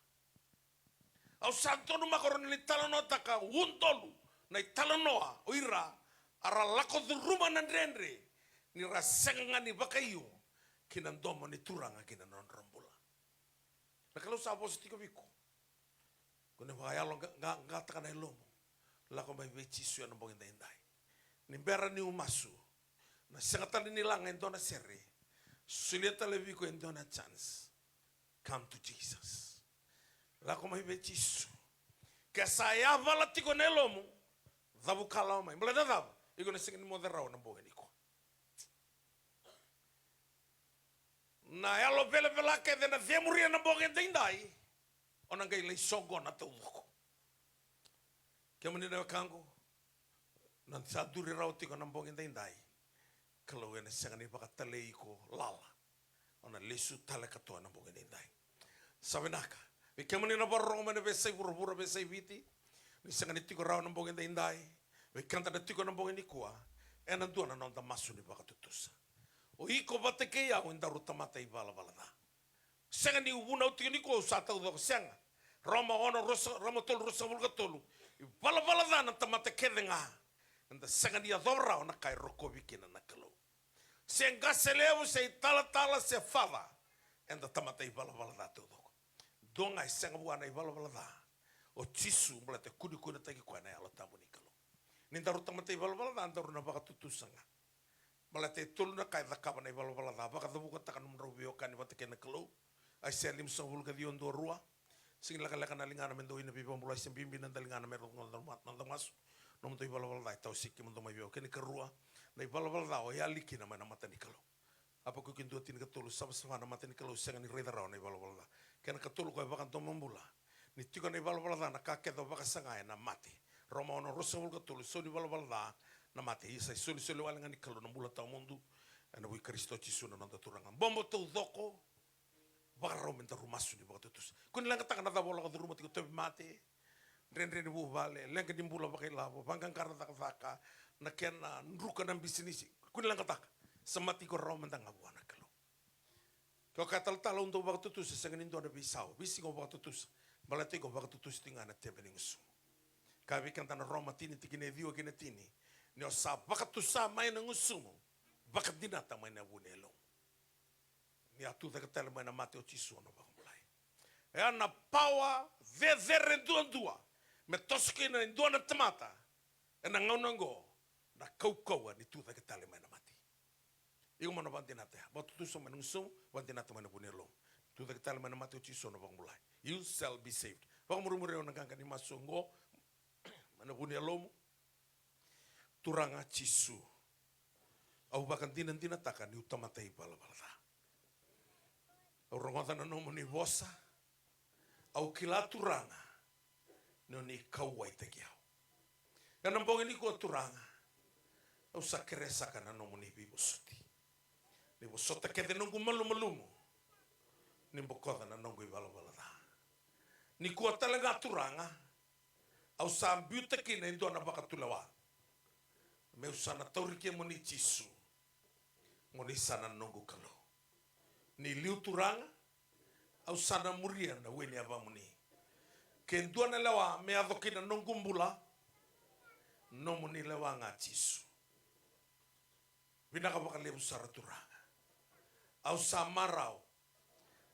Au sa donumaka, au rawa ni talanoataka udolu na italanoa o ira a ra lako curuma na dredre ni ra sega ga ni vakaio ki na domo ni Turaga ki na nodra bula. Na Kalou sa vosa tiko vei iko. Ko ni vakayalo ga, ga, gataka na yalomu. Lako mai vei Jisu ena bogi daidai. Ni bera niu masu, na sega tale ni laga e dua na sere. Solia tale vei iko e dua na chance. Come to Jesus. Lako mai vei Jisu. Ke sa yavala tiko na yalomu, cavukalawa mai. Baleta na cava? Iko na sega ni moce rawa na bogi nikua. Na yalo velavela kece na cemuria na bogi daidai, o na qai lai soqona taucoko. Kemuni na wekaqu, na sa duri rawa tiko na bogi daidai, Kalou ena sega ni vakatalai iko lala. O na lesu tale katoa na bogi daidai. Sa vinaka. Vei kemuni na vakarorogo mai na veiyasai vuravura, veiyasai Viti, ni sega ni tiko rawa na bogi daidai, Vei keda na tiko na bogi nikua, ena dua na noda masu ni vakatutusa. O iko vata kei au, edaru tamata ivalavala ca. Sega niu vunau tiko nikua au sa taucoko, sega. Roma ono, ruasa, Roma tolu, ruasagavulu ka tolu. Ivalavala ca na tamata kece ga. Eda sega ni yacova rawa na ka e rokovi kina na Kalou. Se qase levu, se italatala, se father. Eda tamata ivalavala ca taucoko. Dua ga e sega vua na ivalavala ca. O Jisu, baleta e kunekuinetaki koya na Yalo Tabu ni Kalou. Ni daru tamata ivalavala ca, daru na vakatutusa ga. Baleta e tolu na ka e cakava na ivalavala ca, vakacavukataka nomudrau veiwekani vata kei na Kalou. Aisea limasagavulu ka ciwa, dua, rua. Sega ni lekaleka na ligana me dou ina veivakabulai, se bibi na noda ligana me rogoca na noda masu. Nomudou ivalavala ca e tawasei kemudou mai vei au. Kena ikarua, na ivalavala ca o yali kina mai na mata ni Kalou. Apakuki dua, tinikatolu, savasava na mata ni Kalou, sega ni raica rawa na ivalavala ca. Kena ikatolu, koya e vakadomobula. Ni tiko na ivalavala ca, na ka kece o vakasaga ena mate. Roma ono, ruasagavulu ka tolu, sau ni valavala ca na mate. Ia sa isolisoli wale ga ni Kalou na bula tawamudu ena vuku i Karisito Jisu na noda Turaga. Bobo taucoko, vakarau me daru masu ni vakatutusa. Kua ni leqataka na cava o lako curuma tiko, tauvimate, dredre ni vuvale, leqa ni bula vakailavo, vaqaqara cakacaka, na kena druka na bisinisi. Kua ni leqataka. Sa mate iko, rawa mada ga vua na Kalou. Ke o kaya talatala au dau vakatutusa, sega ni dua na veisau. Veisiga o vakatutusa. Baleta iko vakatutusa tiko ga ena teveni gusumu. Kaya vei keda na Roma tini, tikina e ciwa kei na tini. Ni o sa vakatusa mai na gusumu, vakadinata mai na vu ni yalomu. Ni a tu cake tale mai na mate o Jisu, o na vakabulai. E a na pawa cecere duadua me toso kina e dua na tamata ena gauna oqo, na kaukauwa ni tu cake tale mai na mate. Iko mo na vakadinata ya. Vakatutusa mai na gusumu, vakadinata mai na vu ni yalomu. Tu cake tale mai na mate o Jisu, o na vakabulai. You shall be saved. Vakamurimuri au na qaqa ni masu oqo mai na vu ni yalomu. Turaga Jisu, au vakadinadinataka niu tamata ivalavala ca. Au rogoca na nomuni vosa. Au kila, Turaga, ni o ni kauwaitaki au. Ena bogi nikua, Turaga, au sa kerea saka na nomuni veivosoti. Ni vosota kece noqu malumalumu, ni bokoca na noqu ivalavala ca. Nikua tale ga, Turaga, au sa biuta kina e dua na vakatulewa. Meu sa na tauri kemuni, Jisu. Mo ni sa na noqu Kalou. Ni liu, Turaga, au sa na muria na we ni yavamuni. Ke dua na lewa me yaco kina noqu bula, nomuni lewa ga, Jisu. Vinaka vakalevu sara, Turaga. Au sa marau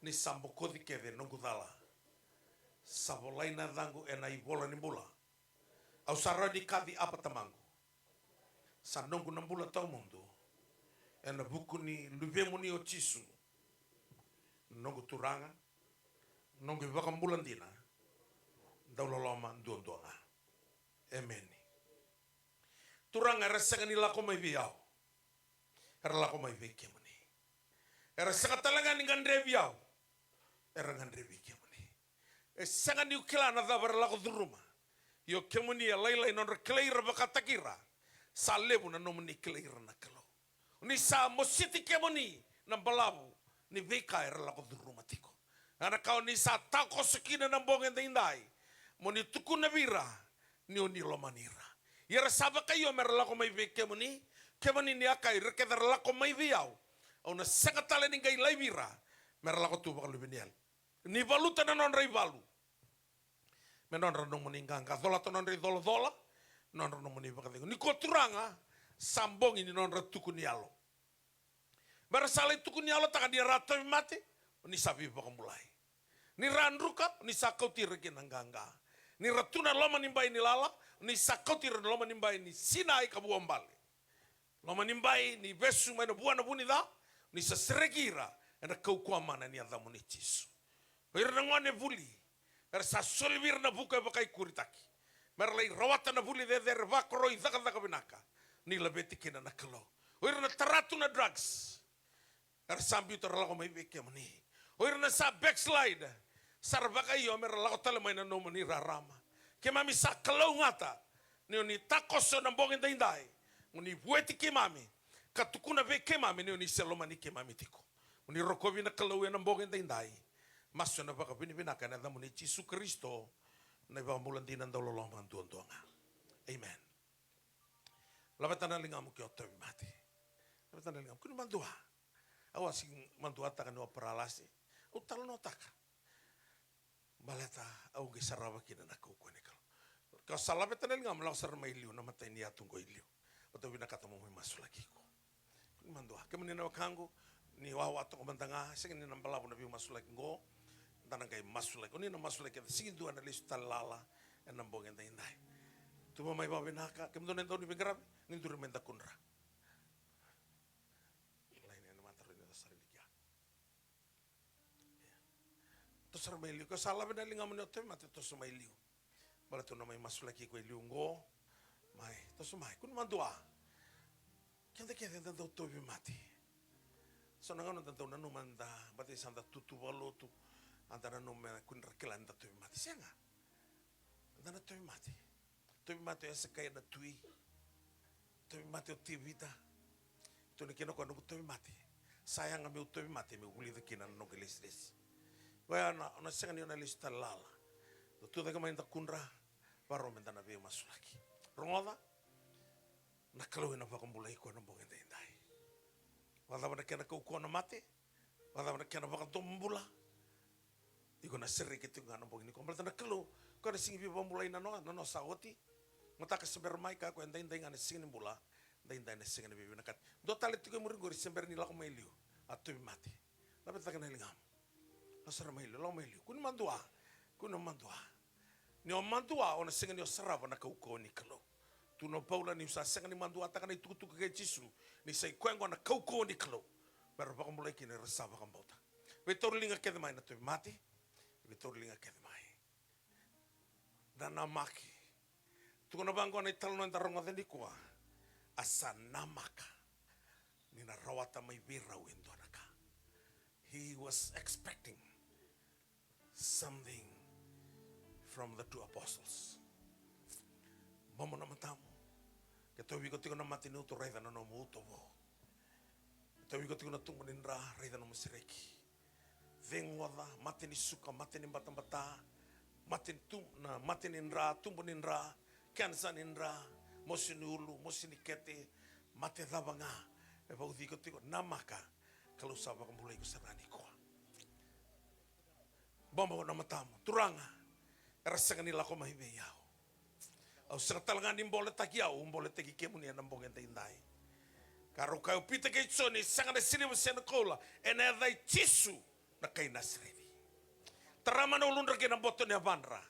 ni sa bokoci kece noqu cala. Sa volai na yacaqu ena ivola ni bula. Au sa rawa ni kaci Apa, Tamaqu. Sa noqu na bula tawamudu ena vuku ni Luvemuni o Jisu, noqu Turaga, noqu iVakabula dina, dauloloma duadua ga. Emeni. Turaga, era sega ni lako mai vei au, era lako mai vei kemuni. Era sega tale ga ni gadrevi au, era gadrevi kemuni. E sega niu kila na cava era lako curuma. Io, kemuni e lailai nodra kilai ira vakataki ira. Sa levu na nomuni kilai ira na Kalou. Ni sa mositi kemuni na balavu ni veika era lako curuma tiko. Ena ka o ni sa takoso kina na bogi edaidai, mo ni tukuna vei ira ni o ni lomani ira. Ia era sa vakaio me ra lako mai vei kemuni. Kemuni ni a kaya, ira kece era lako mai vei au, au na sega tale ni qai laivi ira me ra lako tu vakaluveniyali. Ni valuta na nodra ivalu me nodra nomuni qaqa, colata nodra icolacola, nodra nomuni vakacegu. Nikua, Turaga, sa bogi ni nodra tuku ni yalo. Me ra sa lai tuku ni yalotaka ni ra a tauvimate, o ni sa veivakabulai. Ni ra a druka, o ni sa kauti ira ki na qaqa. Ni ra tu na loma ni bai ni lala, o ni sa kauti ira na loma ni bai ni sinai ka vuabale. Loma ni bai ni vesu mai na vua na vu ni ca, o ni sa sereki ira ena kaukauwa mana ni yacamuni Jisu. O ira na gone vuli era sa soli vei ira na vuku e vakaikuritaki, me ra lai rawata na vuli cecere, vakoroi, cakacaka vinaka, ni laveti kina na Kalou. O ira na tara tu na drugs, era sa biuta ra lako mai vei kemuni. O ira na sa backslide, sa ra vakaio me ra lako tale mai na nomuni rarama. Keimami sa kalougata ni o ni takoso na bogi daidai, mo ni vueti keimami ka tukuna vei keimami ni o ni se lomani keimami tiko. Mo ni rokovi na Kalou ena bogi daidai. Masu ena vakavinavinaka ena yacamuni Jisu Karisito, na iVakabula dina dauloloma duadua ga. Amen. Laveta na ligamu ke o tauvimate. Laveta na ligamu. Kua ni madua. Au a sega ni maduataka niu a paralasi. Au talanoataka. Baleta au qai sarava kina na kaukauwa ni Kalou. Ke o sa laveta na ligamu, lako sara mai liu na imatai ni yatu qo i liu. Baleta au vinakata mo mai masulaki iko. Kua ni madua. Kemuni na wekaqu, ni wawa toka mada ga, sega ni na balavu na veimasulaki qo. Da na qai masulaki. O ni na masulaki, sega ni dua na lesu tale lala ena bogi edaidai. Tuva mai vakavinaka, kemudou na dau ni veiqaravi, ni duri mai dakudra. Laini ena mata rua ni da sara ni kia. Toso sara mai liu. Ke o sa laveta na ligamu ni o tauvimate, toso mai liu. Baleta au na mai masulaki iko e liu qo. Mai, toso mai. Kua ni madua. Keda kece da dau tauvimate. So na gauna da dau nanuma da, baleta sa da tutu vakalotu. A da nanuma me kua ni ra kila ni da tauvimate. Sega. Da na tauvimate. Tauvimate o Esekaia na tui. Tauvimate o Tevita. Tukuna kina o koya, noqu tauvimate. Sa yaga meu tauvimate meu vulica kina na noqu ilesilesi. Oya na, o na sega ni o na lesu tale lala. Dou tucake mai dakudra, vakarau me da na veimasulaki. Rogoca, na Kalou ena vakabulai iko ena bogi edaidai. Vakacava na kena kaukauwa na mate? Vakacava na kena vakadomobula? Iko na sereki tiko ga na bogi nikua. Baleta na Kalou, koya na sega ni veivakabulai na noa, na noa sa oti. Mataka se bera mai, kaya o koya, edaidai ga na siga ni bula, edaidai na siga ni veivinakati. Dua tale tiko e muri qori se bera ni lako mai liu, a tauvimate. Laveta cake na ligamu. Lako sara mai liu, lako mai liu. Kua ni madua, kua ni madua. Ni o madua, o na sega ni o sarava na kaukauwa ni Kalou. Tukuna o Paula, niu sa sega ni maduataka na itukutuku kei Jisu, ni sa i koya oqo na kaukauwa ni Kalou. Me ra vakabulai kina era sa vakabauta. Veitauri liga kece mai na tauvimate. Veitauri liga kece mai. Da namaki. Tukuna vaqo na italanoa eda rogoca nikua. A sa namaka ni na rawata mai vei rau e dua na ka. He was expecting something from the two apostles. Bobo na matamu. Ke tauvi iko tiko na mate ni uto, raica na nomu uto vou. Ke tauvi iko tiko na tubu ni dra, raica na nomu sereki. Ceguoca, mate ni suka, mate ni batabata, mate ni tu-, na mate ni dra, tubu ni dra, kenisa ni dra, mosi ni ulu, mosi ni kete, mate cava ga e vauci iko tiko, namaka, Kalou sa vakabulai iko sara ga nikua. Bobo na matamu, Turaga, era sega ni lako mai vei au. Au sega tale ga ni boletaki au, au boletaki kemuni ena bogi edaidai. Ka rau kaya o Pita kei Joni, sega na siliva se na koula, ena yaca i Jisu na kai Nasareci. Tara mai na uludra kei na boto ni yavadra.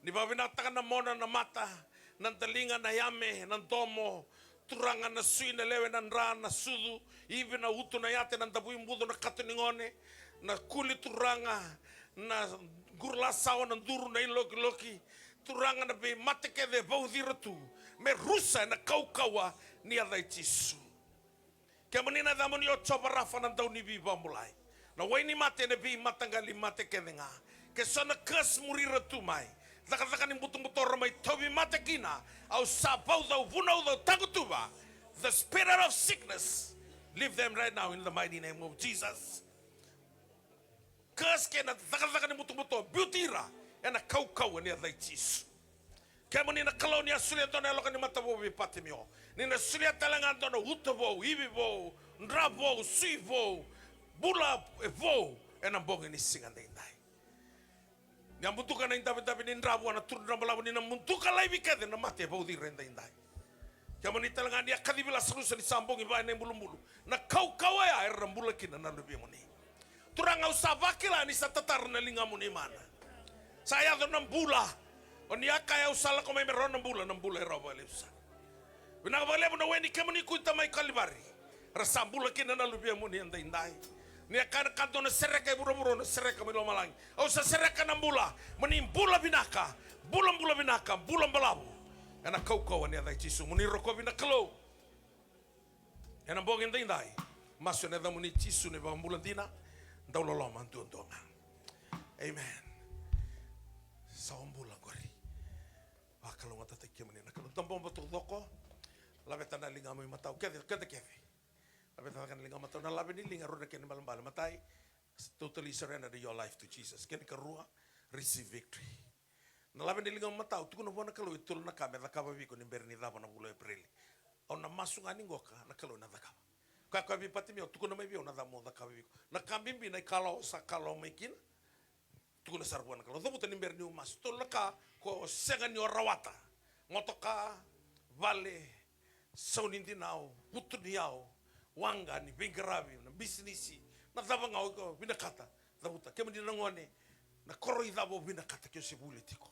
Ni vakavinakataka na mona, na mata, na daliga, na yame, na domo, Turaga, na sui, na lewe, na dra, na sucu, ivi, na utu, na yate, na davui bucu, na kato ni gone, na kuli, Turaga, na qurulasawa, na duru, na ilokiloki, Turaga, na veimate kece e vauci ira tu, me rusa ena kaukauwa ni yaca i Jisu. Kemuni na yacamuni o Jiova Rafa, na dauniveivakabulai. Na wai ni mate ena veimataqali mate kece ga. Ke so na curse muri ira tu mai, cakacaka ni butobuto ra mai tauvimate kina, au sa vauca, au vunauca, au tagutuva. The spirit of sickness, leave them right now in the mighty name of Jesus. Curse kei na cakacaka ni butobuto, biuti ira ena kaukauwa ni yaca i Jisu. Kemuni na Kalou, ni a solia e dua na yaloka ni mata vou vei Patimio, ni na solia tale ga e dua na uto vou, ivi vou, dra vou, sui vou, bula e vou ena bogi ni siga edaidai. Ni a muduka na idavidavi ni dra vua na turu dra balavu, ni na muduka laivi kece na mate e vauci ira edaidai. Kemuni tale ga ni a kacivi Lasarusa ni sa bogi va ena ibulubulu. Na kaukauwa ya era na bula kina na luvemuni. Turaga, au sa vakila ni sa tatara na ligamuni mana. Sa yaco na bula. O ni a kaya au sa lako mai me rawa na bula, na bula e rawa vakalevu sara. Vinaka vakalevu na we ni kemuni kuita mai Kalivari. Ra sa bula kina na luvemuni edaidai. Ni a kaya na ka dua na sereka e vuravura, na sereka mai lomalagi. Au sa sereka na bula, mo ni bula vinaka, bula, bula vinaka, bula balavu. Ena kaukauwa ni yaca i Jisu, mo ni rokovi na Kalou. Ena bogi edaidai, masu ena yacamuni Jisu na iVakabula dina, dau loloma duadua ga. Amen. Sa o bula qori. Vakalougatataki kemuni na Kalou. Dabobo taucoko, laveta na ligamu imatau, kece, keda kece. Laveta cake na ligamu imatau, na lave ni liga, rua na kena ibalebale, matai, totally surrender your life to Jesus. Kena ikarua, receive victory. Na lave ni ligamu imatau, tukuna vua na Kalou e tolu na ka me cakava vei iko ni bera ni cava na vula o Epereli. Au na masu ga ni qoka, na Kalou ena cakava. Koya, koya vei Patimeo, tukuna mai vei au na cava mo cakava vei iko. Na ka bibi, na ikalawa sa kalawa mai kina. Tukuna sara vua na Kalou. Cavuta ni bera niu masu. Tolu na ka ko sega ni o rawata. Motoka, vale, sau ni dinau, vutuniyau, waqa ni veiqaravi, na bisinisi, na cava ga o iko vinakata. Cavuta, kemuni na gone, na koro i cava o vinakata ke o se vuli tiko.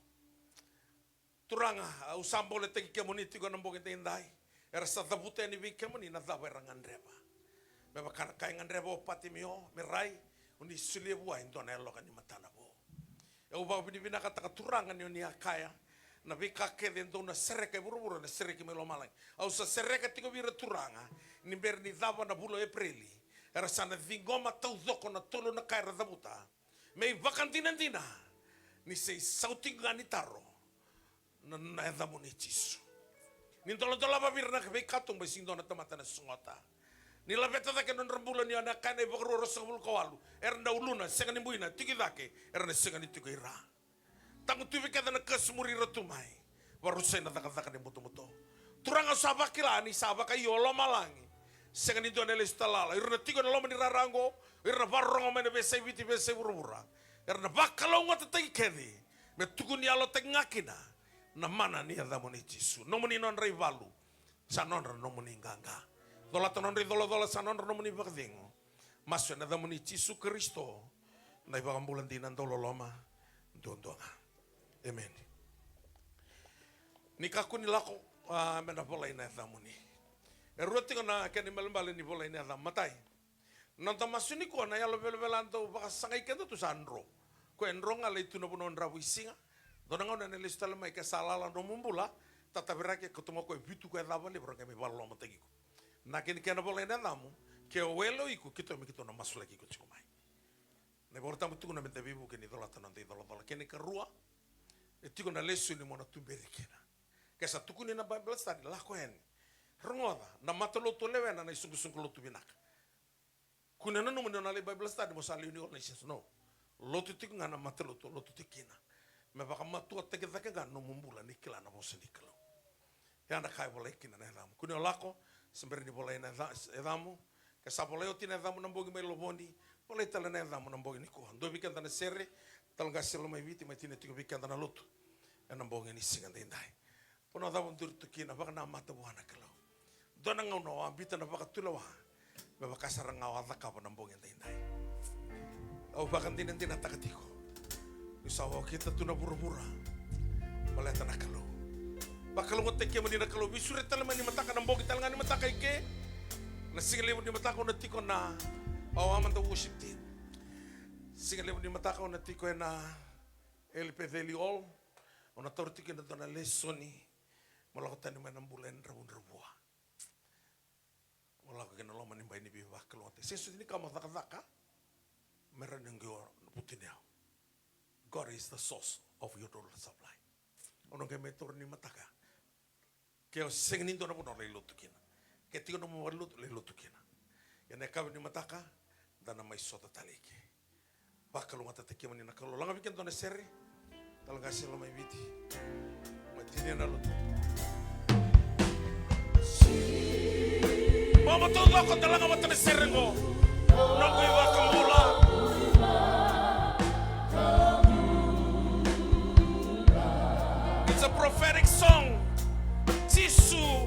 Turaga, au sa boletaki kemuni tiko ena bogi edaidai. Era sa cavuta yani vei kemuni na cava era gadreva. Me vaka na ka e gadreva o Patimeo, me rai, o ni solia vua e dua na yaloka ni matana vou. Au vakavinavinakataka Turaga ni o ni a kaya, na veika kece e dau na sereka e vuravura na sereki mai lomalagi. Au sa sereka tiko vei ira Turaga, ni bera ni cava na vula o Epereli, era sa na ciqoma taucoko na tolu na ka era cavuta. Me ivakadinadina ni se isau tiko ga ni taro na, na yacamuni Jisu. Ni doladolava vei ira na veikatuba, e sega ni dua na tamata na sogota. Ni laveta cake na nodra bula ni o na kaya na iVakarua ruasagavulu ka walu, era na uluna sega ni buina, tiko i cake era na sega ni tiko i ra. Tagutuvi kece na kasu muri ira tu mai. Varusai na cakacaka ni butobuto. Turaga, au sa vakila ni sa vakaio o lomalagi. Sega ni dua na lesu tale lala. Ira na tiko ena loma ni rara oqo, ira na vakarorogo mai na veiyasai Viti, veiyasai vuravura, era na vakalougatataki kece me tukuni yalotaki ga kina na mana ni yacamuni Jisu. Nomuni nodra ivalu, sa nodra nomuni qaqa. Colata nodra icolacola, sa nodra nomuni vakacegu. Masu ena yacamuni Jisu Karisito, na iVakabula dina, dauloloma duadua ga. Emeni. Ni kakua ni lako, a, me na volai na yacamuni. E rua tiko na kena ibalebale ni volai na yacamu. Matai, na noda masu nikua, na yalo velavela dau vakasagai keda tu sa dro. Koya e dro ga, lai tu na vanua dravuisiga. Dua na gauna ena lesu tale mai, ke sa lala nomu bula, tataviraki, kauta mai o koya e vitu, koya e cava levu, ra qai mai vakalolomataki iko. Na kena, kena volai na yacamu, ke o wele o iko, keitou, me keitou na masulaki iko tiko mai. Na iVolatabu e tukuna meda veivuke ni colata na noda icolacola. Kena ikarua, e tiko na lesoni mo na tuberi kina. Ke sa tukuni na Bible study, lako yani. Rogoca, na matalotu o lewena na isoqosoqo lotu vinaka. Kua ni nanuma ni o na lai Bible study mo sa lewe ni organization, no. Lotu tiko ga na matalotu, lotu tiko kina. Me vakamatuataki cake ga na nomu bula ni kila na vosa ni Kalou. Ya na ka e volai kina na yacamu. Kua ni o lako, se bera ni volai na yaca-, yacamu. Ke sa volai oti na yacamu na bogi mai Lovoni, volai tale na yacamu na bogi nikua. Dua vei keda na sere, tale ga se lo mai Viti, mai tini tiko vei keda na lotu ena bogi ni siga daidai. Vanua cava o duri tu kina, vakanamata vua na Kalou. Dua na gauna o a biuta na vakatulewa, me vaka sara ga o a cakava na bogi daidai. Au vakadinadinataka tiko ni sa okita tu na vuravura baleta na Kalou. Vakalougatataki kemuni na Kalou. Veisure tale mai ni mataka, na bogi tale ga ni mataka i ke. Na siga levu ni mataka au na tiko na, au a mada worship team. Siga levu ni mataka au na tiko ena Eli Peceli Hall. Au na taura tiko kina dua na lesoni. Mo lako tani mai na bula e dravudravua. Mo lako kina loma ni bai ni veivakalougatataki. Se soti ni ka mo cakacaka, me rawa ni qai o na vutuniyau. God is the source of your total supply. Au na qai mai taura ni mataka. Ke o sega ni dua na vanua lai lotu kina. Ke tiko nomu valenilotu, lai lotu kina. Ia na yakavi ni mataka, da na mai sota tale i ke. Vakalougatataki kemuni na Kalou. Laga vei keda dua na sere. Tale ga se lo mai Viti. Mai tinia na lotu. Vakamataucoko, da laga vata na sere qo. Noqu iVakabula. It's a prophetic song. Jisu.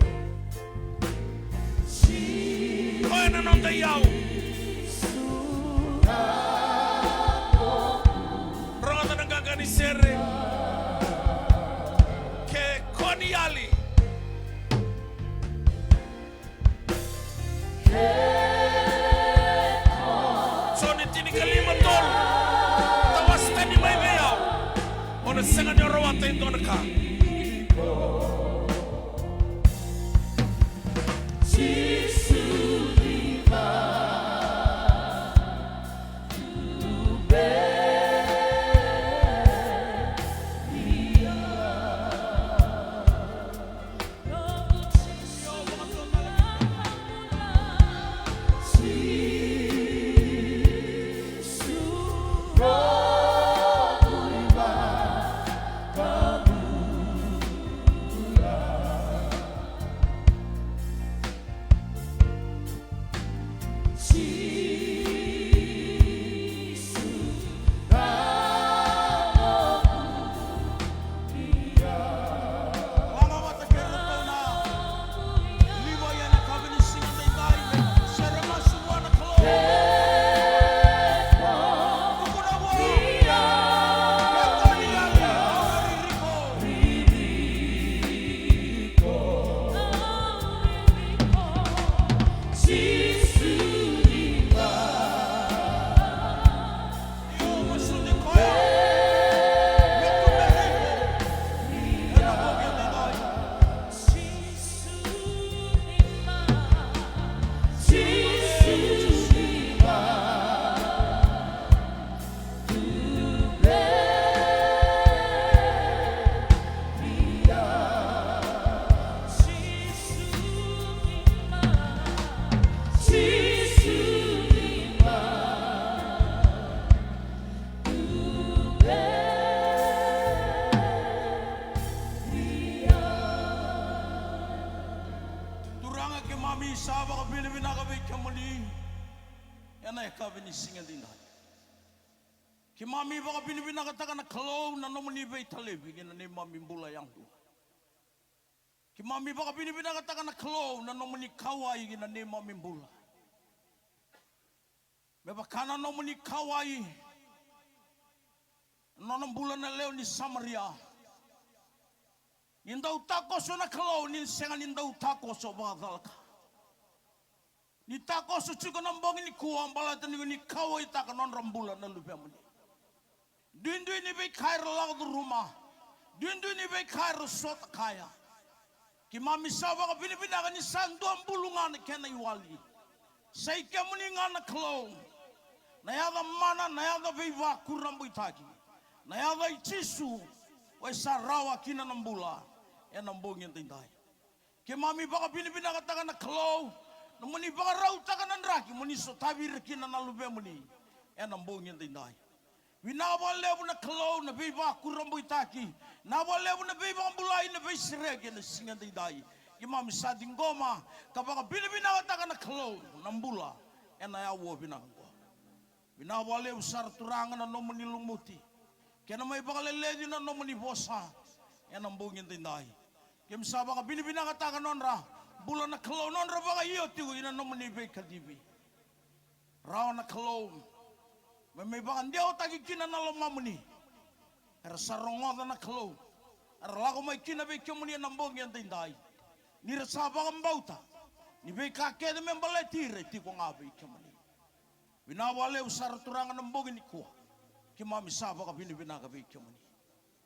Koya na noda iyau. Rogoca na qaqa ni sere. Ke ko ni yali. Joni tinikalima tolu. Tawase tani mai vei au. O na sega ni o rawata e dua na ka. Ena yakavi ni siga edaidai, keimami vakavinavinakataka na Kalou na nomuni veitalevi ki na neimami bula yadua. Keimami vakavinavinakataka na Kalou na nomuni kauwai ki na neimami bula. Me vaka na nomuni kauwai na nona bula na lewe ni Samaria. Ni dau takoso na Kalou, ni sega ni dau takoso vakacalaka. Ni takoso tiko na bogi nikua baleta ni ni kauwaitaka na nodra bula na luvemuni. Duidui ni veika era lako curuma, duidui ni veika era sota kaya. Keimami sa vakavinavinaka ni sa dua bulu ga na kena iwali. Sa i kemuni ga na Kalou. Na yaca mana, na yaca veivakurabuitaki, na yaca i Jisu, o e sa rawa kina na bula ena bogi edaidai. Keimami vakavinavinakataka na Kalou, nomuni vakarautaka na draki moni sotavi ira kina na luvemuni ena bogi edaidai. Vinaka vakalevu na Kalou na veivakurabuitaki, vinaka vakalevu na veivakabulai, na veisereki ena siga edaidai. Keimami sa ciqoma ka vakavinavinakataka na Kalou na bula ena yaua vinaka oqo. Vinaka vakalevu sara Turaga na nomuni lumuti kei na mai vakaleleci na nomuni vosa ena bogi edaidai. Keimami sa vakavinavinakataka nodra bula na Kalou, nodra vakaio tiko ina nomuni veikacivi. Rawa na Kalou me mai vakadewataki kina na lomamuni. Era sa rogoca na Kalou, era lako mai kina vei kemuni ena bogi edaidai, ni ra sa vakabauta ni veika kece me baleti ira e tiko ga vei kemuni. Vinaka vakalevu sara Turaga na bogi nikua. Keimami sa vakavinavinaka vei kemuni.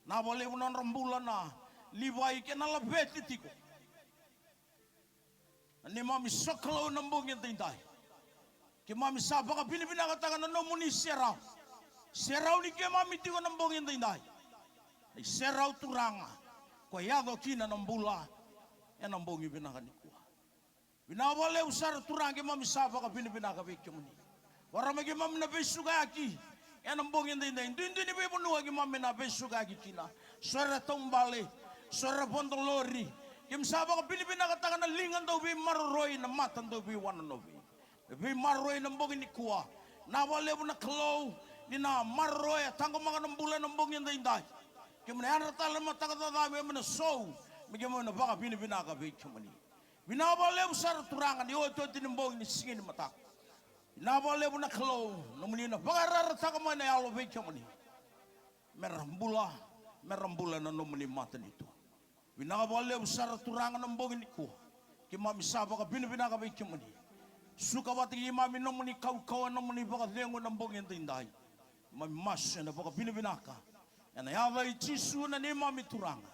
Vinaka vakalevu na nodra bula na Livai kei na laveti tiko na neimami sokalou na bogi edaidai. Keimami sa vakavinavinakataka na nomuni serau. Serau ni keimami tiko na bogi edaidai, na iserau Turaga ko e yaco kina na bula ena bogi vinaka nikua. Vinaka vakalevu sara Turaga, keimami sa vakavinavinaka vei kemuni. Vakarau mai keimami na veisukayaki ena bogi edaidai. Duidui ni veivanua keimami na veisukayaki kina. So era taubale, so era vodo lori. Keimami sa vakavinavinakataka na liga dau veimaroroi, na mata dau veiwanonovi, me veimaroroi na bogi nikua. Vinaka vakalevu na Kalou ni na maroroya, taqomaka na bula ena bogi edaidai. Keimami na yadra tale na mataka caca, keimami na sou me keimami na vakavinavinaka vei kemuni. Vinaka vakalevu sara Turaga ni otioti ni bogi ni siga ni mataka. Vinaka vakalevu na Kalou nomuni na vakayarayarataka mai na yalo vei kemuni, me ra bula, me ra bula na nomuni matanitu. Vinaka vakalevu sara Turaga na bogi nikua. Keimami sa vakavinavinaka vei kemuni. Suka vata kei keimami nomuni kaukauwa, nomuni vakacegu na bogi edaidai. Keimami masu ena vakavinavinaka ena yaca i Jisu na neimami Turaga.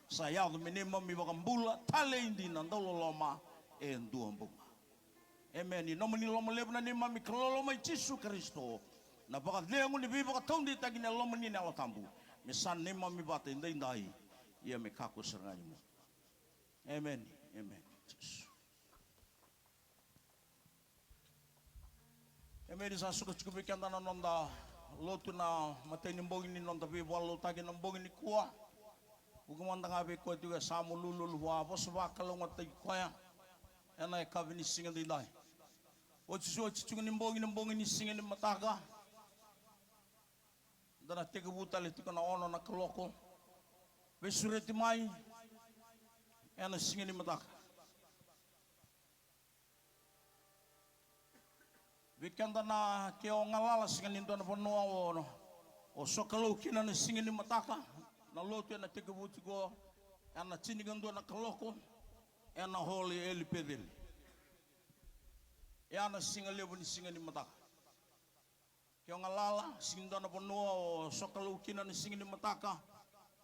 Sa yaco me neimami vakabula talei dina, dauloloma e dua bau ga. Emeni. Nomuni loma levu na neimami Kalou loma i Jisu Karisito, na vakacegu ni veivakataudeitaki ni Yalomuni na Yalo Tabu, me sa neimami vata edaidai, ia me kakua sara ga ni mudu. Emeni. Emeni. Jisu. Emeni. Sa suka tiko vei keda na noda lotu na imatai ni bogi ni noda veivakalotutaki na bogi nikua. Vuki mada ga vei koya tiko e yasamu, lululu vua, vosa vakalougatataki koya ena yakavi ni siga edaidai. Oti, oti tiko ni bogi, na bogi ni siga ni mataka. Da na tekivu tale tiko na ono na kaloko. Veisureti mai ena siga ni mataka. Vei keda na, ke o galala, sega ni dua na vanua o, o sokalou kina na siga ni mataka. Na lotu ena tekivu tiko ena tinikadua na kaloko ena hall i Eli Peceli. Ia na siga levu ni siga ni mataka. Ke o galala, sega ni dua na vanua o sokalou kina na siga ni mataka,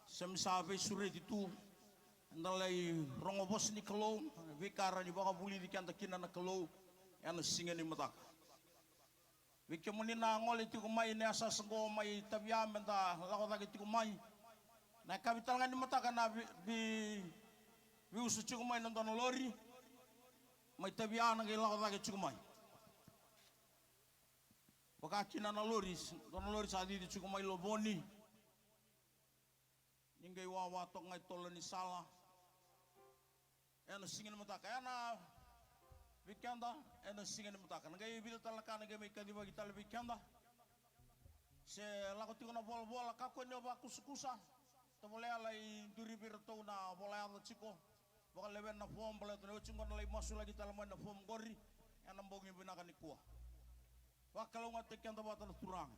se me sa veisureti tu, eda lai rogo vosa ni Kalou, veika rawa ni vakavulici keda kina na Kalou ena siga ni mataka. Vei kemuni na gole tiko mai na yasayasa qo mai Tavia, meda lako cake tiko mai. Na yakavi tale ga ni mataka na vei, vei, veiusu tiko mai na dua na lori mai Tavia, na qai lako cake tiko mai. Vaka kina na lori, dua na lori sa cici tiko mai Lovoni. Ni qai wawa toka ga i tolo ni sala ena siga ni mataka. Ena Vei keda ena siga ni mataka, na qai vica tale na ka na qai mai kacivaki tale vei keda. Se lako tiko na volavola, kakua ni o vakusakusa. Tovolea lai duri vei iratou na vola yaca tiko. Vakaleveni na fomu, baleta ni oti qo na lai masulaki tale mai na fomu qori ena bogi vinaka nikua. Vakalougatataki keda vata na Turaga.